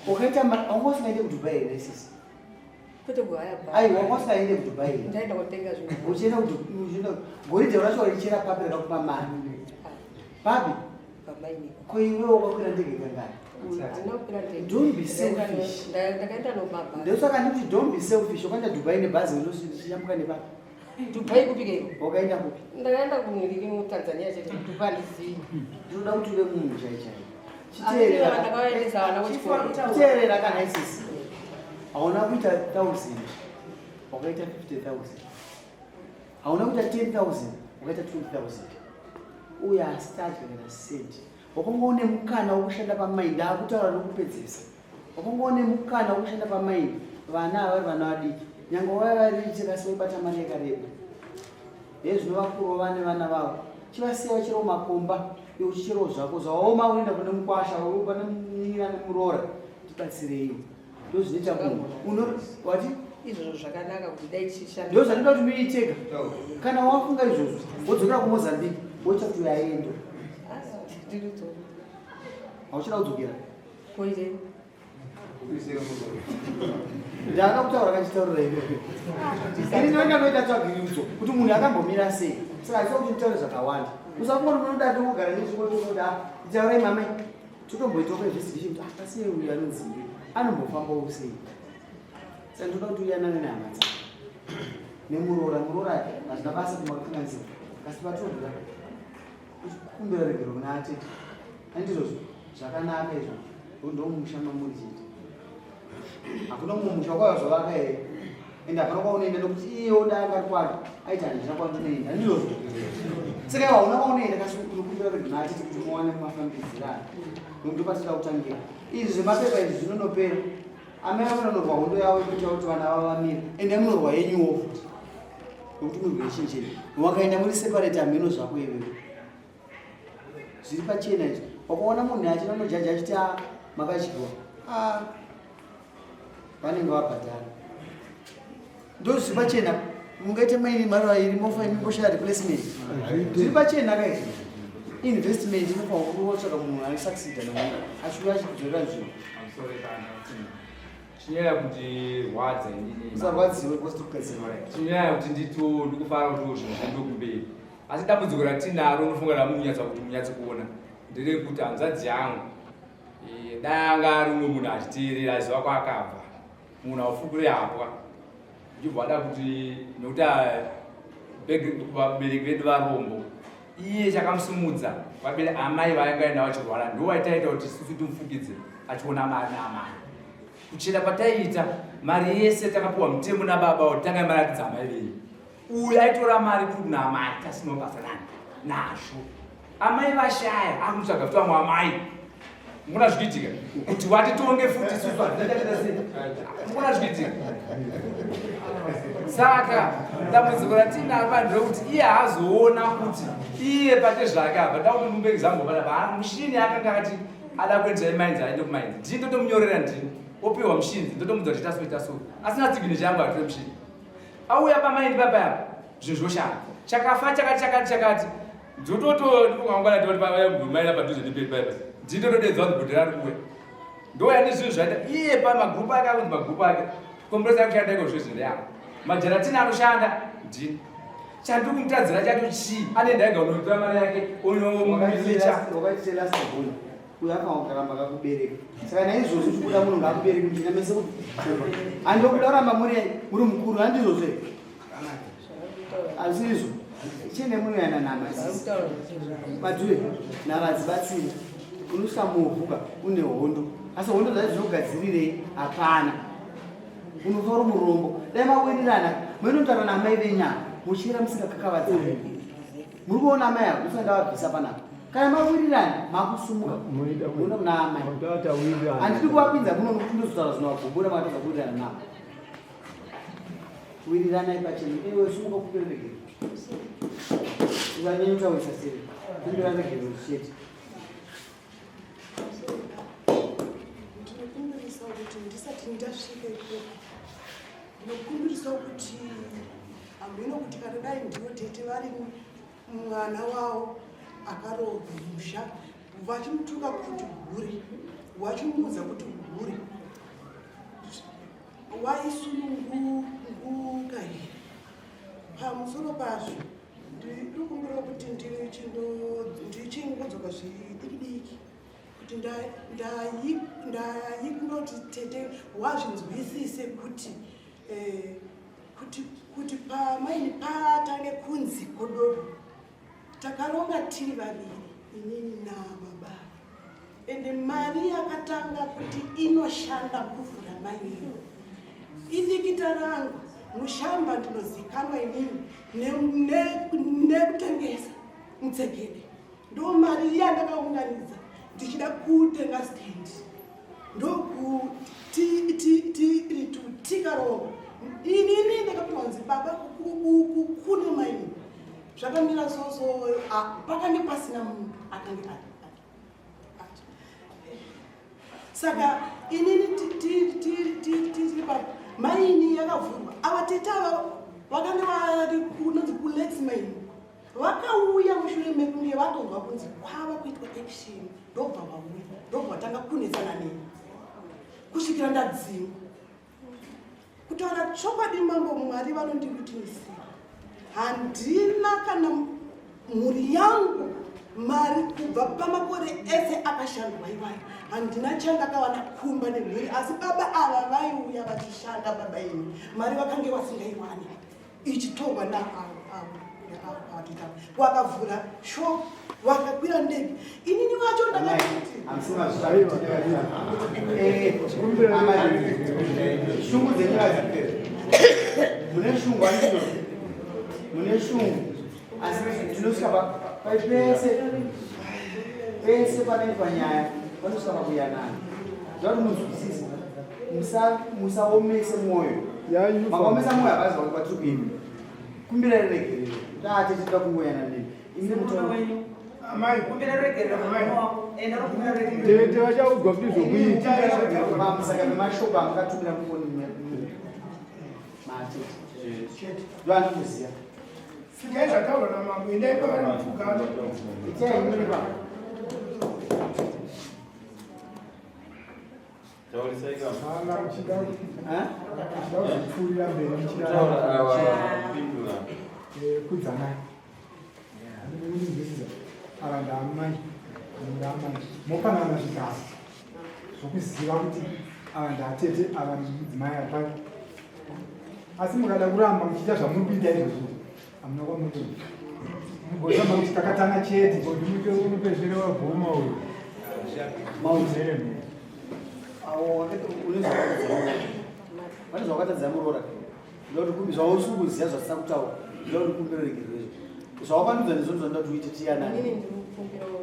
Wakaita wanga usingaende kuDubai here sisi? Kwete kuhaya bhazi. Aiwa wanga usingaende kuDubai here? Ndaenda kotenga zvinhu. Uchienda kuDubai, goridhe racho warichera papi rakakupa mari? Papi? Pamaini. Ko iwe wakakwira ndege kangani? Handina kukwira ndege. Don't be selfish. Ndakaenda nomabhazi. Ndosaka ndikuti don't be selfish. Wakaenda Dubai nebhazi unosiyambuka nepapi? Dubai kupi keiko? Wakaenda kupi? Ndakaenda kunhiriki muTanzania chete. Dubai handizivi. Ndinoda kuti uve munhu chai chai. Asi ndakavaendesa vana kuchikoro. Chiteerera kana isisi. Hauna kuita 1000. Wakaita 50,000. Hauna kuita 10,000, wakaita 20,000. Uye asitadya kana cent. Wakanga une mukana wekushanda pamaini, ndakutaura nokupedzesa. Wakanga une mukana wekushanda pamaini, vana ava vari vana vadiki. Nyangwe vaiva variite kasi vaibata mari yakareba. Hezvino vakuru vane vana vavo. Chivasiya vacherawo makomba, iwe uchicherawo zvako. Zvaoma unoenda kune mukwasha, pane munin'ina nemuroora. Tibatsireiwo. Ndozvinoita munhu. Uno wati? Izvozvo zvakanaka kuti dai tichishanda. Ndozvandinoda kuti muiteka. Kana wafunga izvozvo, wodzokera kuMozambique, woita kuti aende. Hauchada kudzokera? Koitei? Ndakakutaura kachitaurira iwe. Ini ndinenge ndoita tsvagiridzo kuti munhu akambomira sei. Saka haisi kuti nditaure zvakawanda. Usafunga kuti unoda tongogara nezviko totoda taurai mamai. Totomboitawo investigation kuti ah asi uyu anonzi anombofambawo sei. Saka ndoda kuti uyanane nehama dzako. Nemuroora, muroora hazvina basa kumakanganisira. Asi patobva kumbira regero kuna atete. Handizvozvo zvakanaka izvozvo. Ndomusha mamuri chete. Hakuna mumwe musha wakauya zvavaka here? Ende hapana kwaunoenda nokuti iye oda anga ari kwake aiti handina kwandinoenda. Handizvozvo. Saka iwe hauna kwaunoenda kasi unokumbira regero kuna atete kuti muwane mafambidzirano. Ndopatinoda kutangira. Izvi zvemapepa izvi zvinonopera. Amai vanonorwa hondo yavo yekuita kuti vana vavo vamire. Ende munorwa yenyuwo futi. Nokuti murwe chinchini. Wakaenda muri separate hameno zvako iwewe. Zviri pachena izvi. Wakaona munhu achina unojaja achiti ah makadyiwa. Ah vanenge vabhadhara. Ndozviri pachena. Mungaite maini mari iri mofa imi moshaya replacement. Zviri pachena ka izvi. Investment inofanirwa kutsvaga munhu anosucceeda namunhu achiuya achidzorera nzvimbo. Chinyaya kuti rwadza inini. Usarwadziwe because tiri kugadzira. Chinyaya kuti ndito ndikufara kuti zvinhu zviende kumberi. Asi dambudziko ratinaro unofunga ramunyatsa kuti munyatse kuona nderekuti hanzvadzi yangu dai anga ari umwe munhu achiteerera aziva kwaakabva. Munhu haufukure hapwa. Uchibva wada kuti nokuti vabereki vedu varombo. Iye chakamusimudza vabere amai vaanga enda vachirwara ndo vaitaita kuti isusu timufukidze achiona mari naamai. Kuchena kwataiita mari yese takapiwa mutemo nababa kuti tanga maratidza amai venyu. Uyu aitora mari kuri kuna amai tasina basa nani nazvo. Amai vashaya akutsvaga futi vamwe amai. Mukona zvichiitika kuti watitonge futi isusu hatitaita sei? Mukona zvichiitika. Saka dambudziko ratinaro vanhu nderekuti iye haazoona kuti iye pate zvake apa da kuti mupe example panapa mushini akanga ati ada kuendesa imainzi aende kumainzi ndini ndotomunyorera ndini opiwa mushini ndotomudza kuti ita so ita so asina signature yangu atore mushini auya pamaindi papa apa zvinhu zvoshanda chakafa chakati chakati chakati ndototo ndikungangwana ndoti pavaigumaira padhuze neperi paipa ndini ndotodedza kuti bhodhera ari kuuya ndouya nezvinhu zvaita iye pamagrupu ake akunzi magrupu ake kompresa yakushanda iko zvezvo ndeyako majaratina anoshanda ndini chandiri kumutadzira chacho chii anoenda ega unotora mari yake onomulicha Wakaitira last born. Uyo akaona karamba akakubereka. Saka naizvozvo chikuda munhu ngaakubereke muchina mese kuti handikuda kuramba muri muri mukuru handizvozvo here? Hazvizvo. Chine munoyana nama sisi. Madhuve nhava hadzibatsiri. Unosvika muvhu ka une hondo. Asi hondo dzacho dzinogadzirirei hapana. Unofa uri murombo. Dai mawirirana munotaura naamai venyama muchiera musingakakavadzani. Muri kuona amai ava ndosaka ndavabvisa panapa. Kana mawirirana makusumuka munoenda kuna amai. Handidi kuvapinza muno nokuti ndozotaura zvinovagumbura makatadza kuwirirana navo. Wiriranai pachena. Iwe sumuka kumbira regero. Usanyanya kutaurisa seri. Kumbira regero chete. Ndinokumbirisa kuti ndisati ndasvika ikoko ndinokumbirisa kuti hameno kuti kana dai ndivo tete vari mwana wavo akaroorwa musha. Vachimutuka kuti hure, vachimuudza kuti hure. Waisununguka here? Pamusoro pazvo, ndiri kukumbira kuti ndichingodzoka zvidiki diki kuti ndaikumbira kuti tete wazvinzwisise kuti eh, kuti kuti pamaini patange kunzi kododo takaronga tiri vaviri inini nababa ende mari yakatanga kuti inoshanda kuvhura maini idikita rangu mushamba ndinozikanwa inini nekutengesa mutsegede ndo mari iya ndakaunganidza ndichida kutenga stand ndokutikaronga inini ndakapiwa nzi baba kune maini zvakamira soso pakange pasina munhu akange ari saka inini tiri pa maini yakavhurwa ava tete ava vakange vari kunonzi kulex maini vakauya mushure mekunge vatonzwa kunzi kwava kuitwa action ndobva vauya ndobva vatanga kunetsana neni kusvikira ndadzingwa Kutaura chokwadi mambo Mwari vanondikutimisa. Handina kana mhuri yangu mari kubva pamakore ese akashandwa iwayo handina chandakawana kumba nemhuri asi baba ava vaiuya vachishanda baba ini mari vakange vasingaiwani ichitorwa naavo wakavhura shop wakakwira ndege inini wacho ndakati shungu dzenyu hadziperi mune shungu andino mune shungu asi tinosvika pese pese panoitwa nyaya panosvika pakuyanana zvakuti munzwisise musaomese mwoyo makaomesa mwoyo havazi kwatiri kuenda kumbira regerero tate tinoda kungoyana nemi imi mutaura Amai, kumbira regerero Tete vachaudzwa kuti zvokuita. Saka nemashoko amakatumira mufoni matete. Ndoandikuziva. Sikai zvataurwa namambo, endai kwavari mupfugama. Itai nyore baba. Taurisai kama. Kana muchida Eh? muchida kuzopfuurira mberi muchida Kutaura awa kupindura. kudzanai. Handinzwisisa. Ava ndaamai, ndaamai. Mopanana zvigaro zvokuziva kuti ava ndaatete, ava mudzimai apaki. Asi mukada kuramba muchiita zvamuri kuita izvozvo, hamuna kwamuri kuenda. Mugoramba kuti takatanga chete. Kuti unopedzisira wabvuma uyu. Mauti. Awo une zvawakatadza muroora. Ndoda kuti zvausiri kuziva zvatisina kutaura. Ndoda kuti kumbira regerero izvo. Zvawakandudza ndizvo zvandinoda kuti uite tiyanane. Inini ndiri kukumbira kuti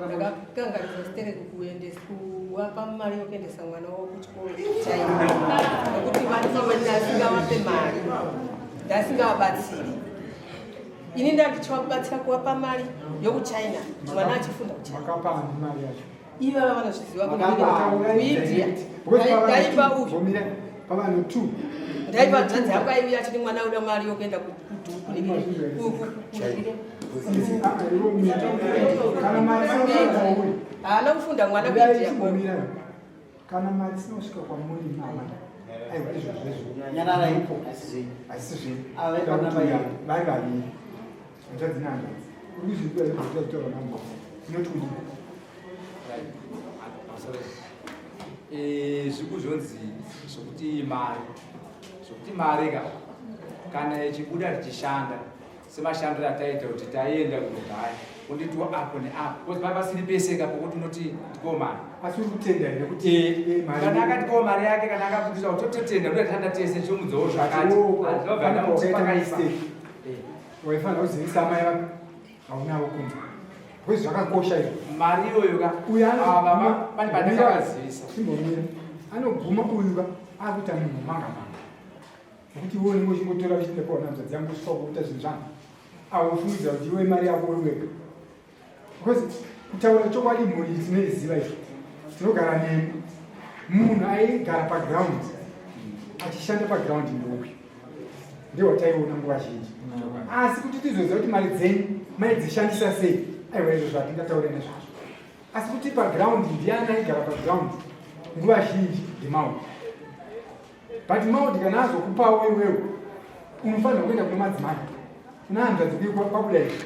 ndakakanganisa stereki kuendesa kuwapa mari yokuendesa mwana wavo kuchikoro chaiwo nekuti vanhu ndasingavape mari ndasingavabatsiri ini ndandichivabatsira kuwapa mari yokuchina mwana achifunda kuchina Makapa ani mari yacho? ivava vanozviziva kuindia ndaipa uyu Pavanhu two. ndaipa hanzvadzi yangu aiuya achiti mwana uda mari yokuenda kudhuku Kana mari isina kusvika kwamuri. haana kufunda mwana Mirai kuindia chimbomira. Kana mari isina kusvika kwamuri mama. Aiwa izvozvo izvo. Nyararai asi zvenyu. Asi zvenyu. Ava vaipa namba iyi. Vari vaviri. Hanzvadzi nehanzvadzi. Uri kuzvinzwa here zviri kutaurwa namambo? Unoti kudii? Eh, zvikuzvonzi zvokuti mari zvokuti mari ka kana ichibuda tichishanda semashandiro ataiita kuti taienda kunogaya konditiwo apo neapo bcause paa pasiri pese ka pokuti unoti ndipowo mari Asi uri kutenda here kuti Eh, mari kana akatipawo mari yake kana akabudisa tototenda ndoda tishanda tese chomudzawo zvakati Kana handinobva wakaita pakaipa mistake waifanira kuzivisa amai vako haunavo kunze because zvakakosha izvo mari iyoyo ka uyu ava pane pandakavazivisa chimbomira anoguma uyu ka akuita munhu manga manga nekuti iwe unenge uchingotora uchiti ndapiwa hanzvadzi yangu kusvika kuita zvinhu zvangu aufungidzira kuti iwe mari yako uri wega because kutaura chokwadi mhuri iyi tinoiziva izvo tinogara nemi munhu aigara paground achishanda paground ndouyu ndiwataiona nguva zhinji asi kuti tizoziva kuti mari dzenyu maidzishandisa sei Aiwa, izvo zvatingataure nezvazvo. Asi kuti paground ndiani aigara paground nguva zhinji ndiMaudi. But Maudi kana azokupawo iwewe unofanira kuenda kune madzimai, kuna hanzvadzi kuye kwabuda izvi.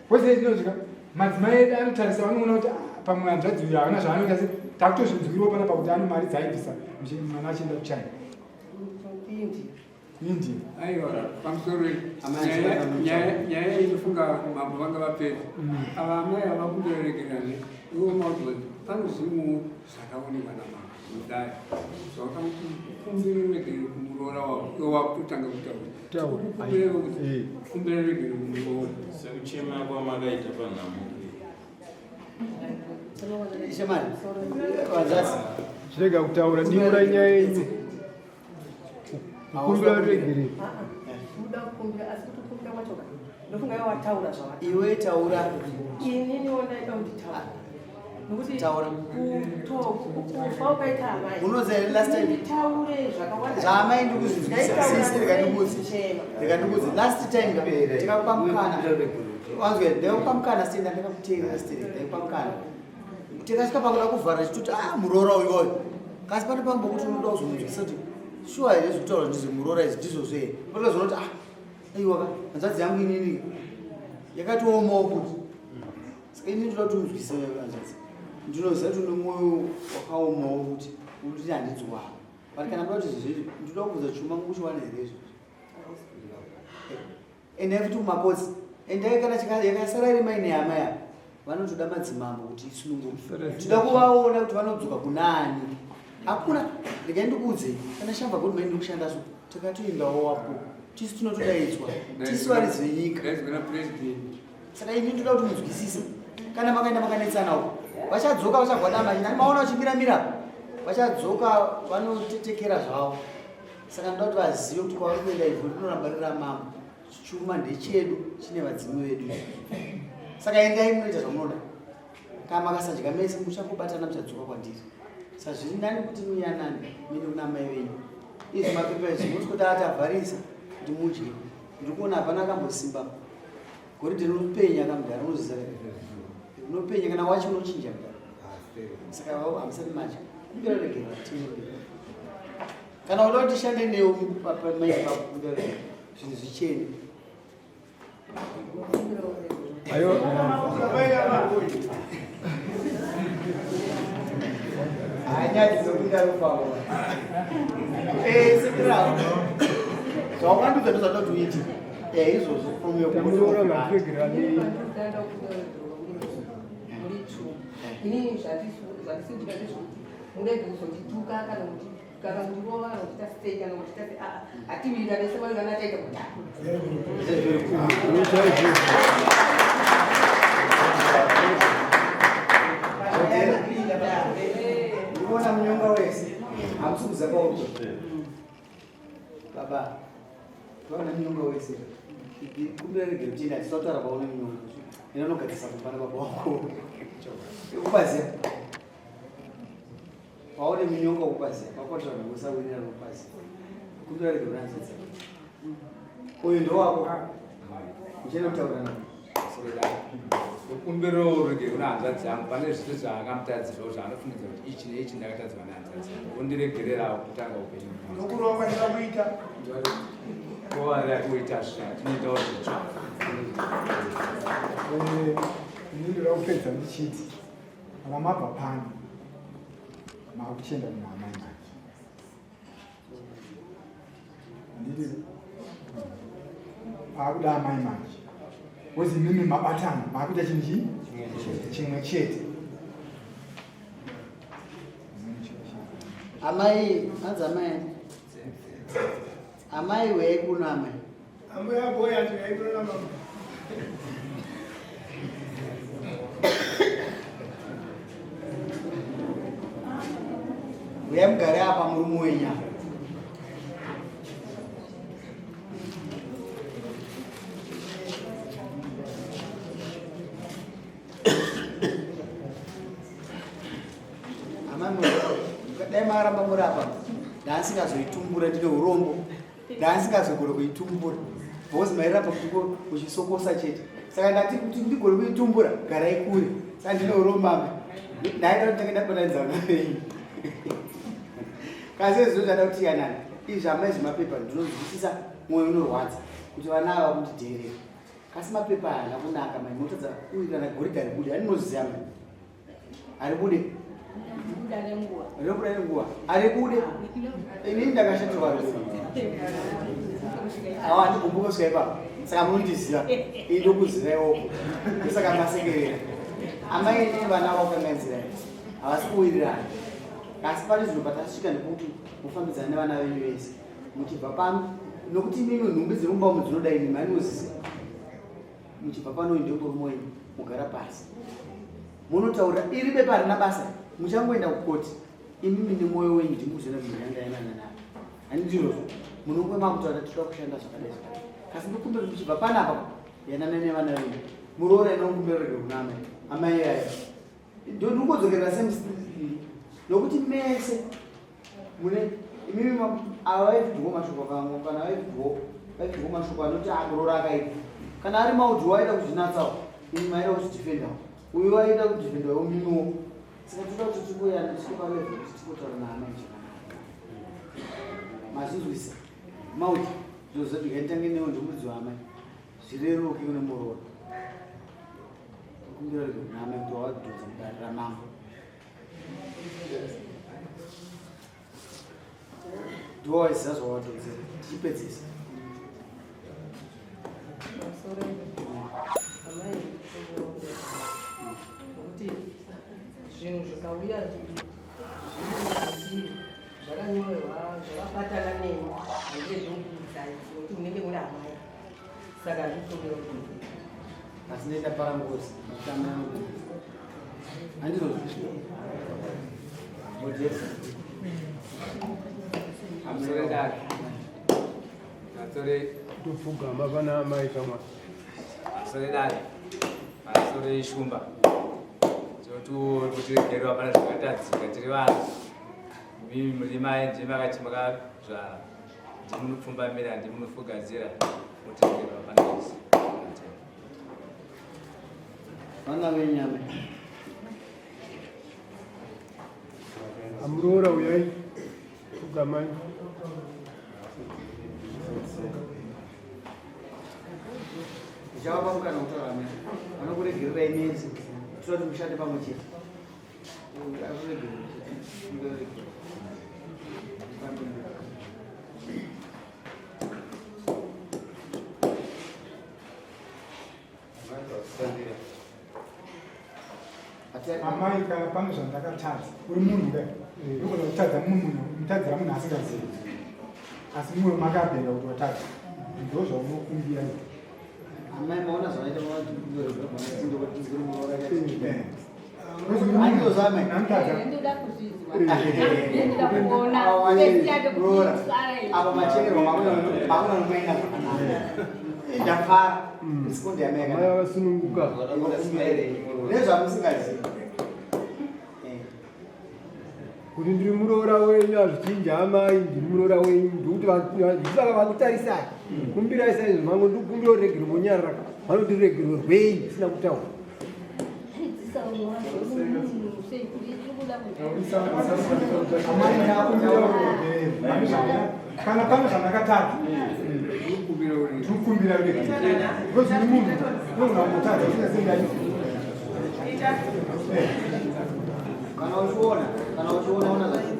Wese tinosvika madzimai edu anotarisa vanoona kuti ah, pamwe hanzvadzi uyu haana zvaanoita se takutozvinzwiriwo panapa kuti ane mari dzaaibvisa mwana achienda kuchina. India. Aiwa, pamusoro nyaya inofunga mambo vanga vapedza. Ava amai ava kundoregerane ivo maudzi pane zvimwe zvakaonekwa namambo mudare zvakamuti kumbira ruregerero kumuroora wavo ivo wakutotanga kutaura kumbira kuti kumbira ruregerero kumuroora sekuchema kwamakaita panhamo. Shamari, vazasi. Chirega kutaura diura nyaya yenyu. Kukumbira ruregerero. Kuda kukumbira asi kuti kukumbira kwacho ka ndofunga iwe wataura zvawataura. Iwe taura. Inini wondaida kuti taura. Nokuti Taura. kufa ukaita amai. Unoziva here last time? Nditaure zvakawanda. Zvaamai ndikuzvinzwisa. Ndaitaura Sisi rikandikudze. kuchema. Rikandikudze. Last time tikakupa mukana. Wanzwa here? Ndakakupa mukana sitenda ndakakuteerera sitenda ndaikupa mukana. Tikasvika pakuda kuvhara chitoti ah muroora uyoyo. Kasi pane pambo kuti unoda kuzomunzwisisa kuti shuwa here zvekutaura ndizvo muroora izvi ndizvozvo here. Unotozoona kuti ah aiwa ka hanzvadzi yangu inini yakatoomawo kuti. Saka inini ndoda kuti unzwisise hanzvadzi. Ndinoziva kuti une mwoyo wakaomawo kuti unoti handinzwawo. But kana muda kuti zvizvi ndinoda kubvunza chuma mukuchiwana here izvozvo. Endai futi kumakotsi. Endai kana yakasara iri maine hama ya vanotoda madzimambo kuti isununguke. Tinoda kuvaona kuti vanodzoka kunani. Hakuna, regai ndikuudze, kana shamva kuti maine kushanda so takatoendawo wapo. Tisu tinotodaidzwa. Tisu varidzi venyika. Ndaizwa na president. Saka ini ndoda kuti munzwisise. Kana makaenda makanetsana uko, vachadzoka vachagwadama chini. Maona vachimiramira, vachadzoka vanotetekera zvavo. Saka ndoda kuti vazive kuti kwavari kuenda ivhu rinoramba riri ramambo. Chuma ndechedu chine vadzimu vedu. Saka endai munoita zvamunoda. Kana makasadya mese muchangobatana muchadzoka kwandiri. Saka zviri nani kuti muyanane muende kuna amai venyu. Izvi mapepa izvi munosweta atavharisa kuti mudye. Ndiri kuona hapana akambosimba. Goridhe rinopenya kamudhara unoziva. Rinopenya kana wachi unochinja mudhara. Saka vavo hamusati madya. Kumbira regera tiende. Kana uda kuti tishande newe pamai pako kumbira regera. Zvinhu zvichene. Ayo. Hanyati dzopinda rufaro. Eh, sekera. Zvawakandudza ndozvatoda kuti uite. Eh, izvozvo from your Tamuroora ngatiregerera nei. Inini zvandisikuita ndezvekuti murege kuzondituka kana kuti kana kundirova kana kuita sei kana kuita sei aa hatiwirirane semawirirano ataita kudhara. Ndikuona munyonga wese. Hamusi kuza kwauri. Baba, vaona munyonga wese. Kumbira regere kuti tisataura paone munyonga. Ina unogadzisa kumba nababa wako. Ukupaziya. Paone munyonga ukupaziya. Pakwatira nokusawirira nokupaziya. Kumbira regere kuti anzidza. Uyu ndowako. Uchienda kutaura naye. Kumbiro rege kuna hanzvadzi yangu pane zvese zvaakamutadzirawo zvaanofungidza kuti ichi neichi ndakatadzirwa nehanzvadzi yangu ondiregererawo kutanga upenyu Nokurova kwandika kuita. kovarira kuita zvatinoitawo zvitsva. Ini ndoda kupedza ndichiti kana mabva pano makuchienda kuna amai manje. Handiti paakuda amai manje. Wozi mimi mabatana maakuita chinhu chii? Chimwe chete. Amai, hanzi amai. Amai wei kuno amai. Ambuya boy ati yaikuno na mama. Uyai mugare apa murume wenyu apa. Amai dai makaramba muri apa ndasingazoitumbura ndine urombo ndasingazogona kuitumbura. Because mairamba kuti uchisokosa chete. Saka ndati kuti ndigone kuitumbura garai kure. Saka ndinoromama. Ndaida kuti tange ndabatanidza vana venyu. Kasi zvino zvada kuti yanana. Izvi amai zvemapepa ndinonzwisisa mwoyo unorwadza kuti vana ava kundidheerera. Kasi mapepa aya haana kunaka mai motadza kuwirirana goridhe haribude. Andinoziva mai. Haribude. Rinobuda nenguva. Haribude. Ini ndakashatirwa haribude. Awa handigumbuke kusvika ipapo. Saka munondiziva. Ini ndokuziva iwoko. Saka masekerera. Amai nevana vakukanganidzirai. Havasi kuwirirana. Asi pari zvino patasvika ndekuti mufambidzana nevana venyu vese. Muchibva pano nokuti imimi nhumbi dziri mumba umu dzinoda imi manozise. Muchibva pano uyu ndemurume wenyu mugara pasi. Munotaura iri bepa harina basa muchangoenda kukoti imimi nemwoyo wenyu ndimuzvena munhu yandayanana nayo. Handizvozvo munongwe makutaura tinoda kushanda zvakadai zvakadai. Kasi ndokumbira kuti muchibva panapa yanana nevana venyu. Muroora inokumbira rege kuna amai. Amai yayo. Ndongodzokera same nokuti mese mune imimi ava vaidyiwo mashoko akango kana vaidyiwo vaidyiwo mashoko anoti akuroora akaipa kana ari maudyiwo aida kuzvinatsawo imi maida kuzvidefendawo uyu aida kudefendawo mimiwo saka toda kuti tikoyana tisvike palevel kuti tikotaura naamai zvakanaka mazvinzwisa maudyi ndozvati ngaitange newo ndomuridzi waamai zvireruke kune muroora kumbira rege kuna amai kuti wawadhonza mudare ramambo ndiwo waiziva zvawadhonzera tichipedzisa nokuti zvinhu zvikauya zviri zvakanyorwa zvakabatana neni handire zvokuudzai nokuti munenge muri amai saka handikumbira kuti asi ndoita parangozi matama yangu handizozvi modesa Pamusoro dare. Pamusoro Topfugama pana amai kamwa. Pamusoro dare. Pamusoro shumba. Totiregerwa pana zvakatadzika tiri vanhu. Mimi muri mai ndimi makazvara. Ndimi munopfumbamira ndimi munofugadzira. Motiregerwa pana zvese. Vana venyama. Amuroora uyai pfugamai. Ndichavapa mukana wekutaura amai. Vanokuregererai mese. Toda kuti mushande pamwe chete. Akuregerera chete. Muregerera. Amai kana pane zvandakatadza uri munhu ka unogona kutadza munhu mutadzira munhu asingazivi asi mumwe makabheka kuti watadza ndo zvaunokumbira Amai maona zvavaita apa machekerwa makuna nomaina zvakanaka ndafara respondi yamai Amai vakasununguka. Nezvamusingazivi. Kuti ndiri muroora wenyu hazvichinji amai, ndiri muroora wenyu ndokuti ndisaka vakutarisai. Kumbirai saizvo mangu ndikukumbira ruregerero monyarara. Vanoti ruregerero rwei ndisina kutaura. Amai ndakumbira ruregerero. Kana pane zvandakatadza ndikukumbira ruregerero. Because uri munhu unogona kutadza usingazivi. Kana uchiona, kana uchiona ona zvacho.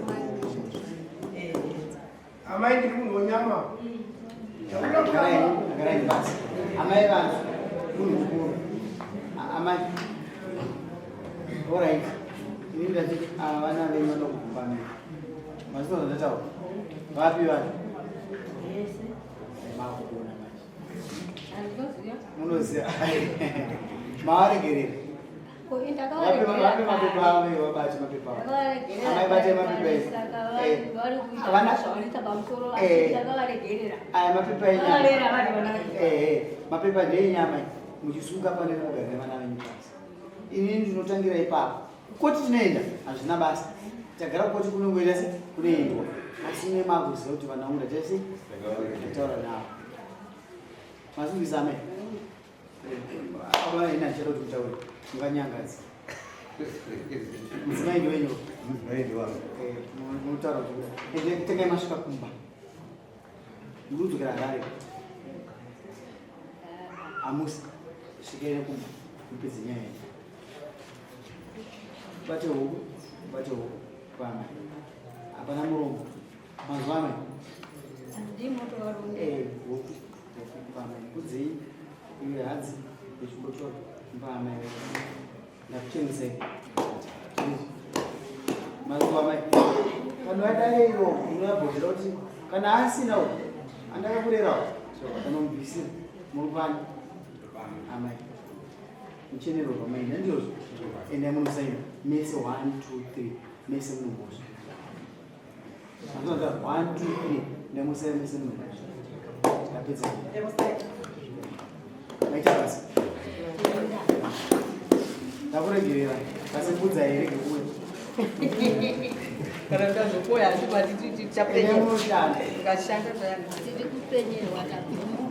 Amai ndiri munhu wenyama. Garai, garai pasi. Amai vanhu, munhu mukuru. Amai. All right. Ini ndati ava vana venyu vanoda kukumbamira. Mazino zvandataura. Vapi vanhu? Makuona manje. Munoziva. Mavaregerera. Vape mapepa avo ivo vabate mapepa avo. Amai batai mapepa ese. Aya mapepa enyama. Mapepa ndeenyama muchisunga pane mogara nevana venyu pasi. Ini ndinotangira ipapo. Kukoti tinoenda hazvina basa. Tagara kukoti kunongoita se kunoendwa. Asi ine makuziva kuti vana vangu ndaita se ndataura navo. Mazungisa amai. Ava ina chero kuti mutaure. Munganyangadzi. Mudzimai ndiwenyu. Mudzimai ndiwangu. Eh, munotaura kuti ende tengai masvika kumba. Murudzokera Harare. Amusi svikere kumba mupedze nyaya iyi. Bate huku, bate huku kwamai. Hapana muromo. Manzwa amai. Eh, huku, huku kwamai. Kudzei iwe hadzi yechikochoro mba amai. Ndakuchenesai. Manzwa amai. Kana wadai iro unoyabhodhera kuti kana asina uyu andakakurerawo anomubvisira muri pani amai muchenerwa pamai nandizvo endai munosaina mese 1 2 3 mese munomhosva 1 2 3 ndamusaina mese munomhosva ndapedza maita basa ndakuregerera asi mbudza here ngekuuya Kana tazokoya asi mati tichapenyerwa. Munoshanda. Tikashanda zvayani. Tiri kupenyerwa kabvuma.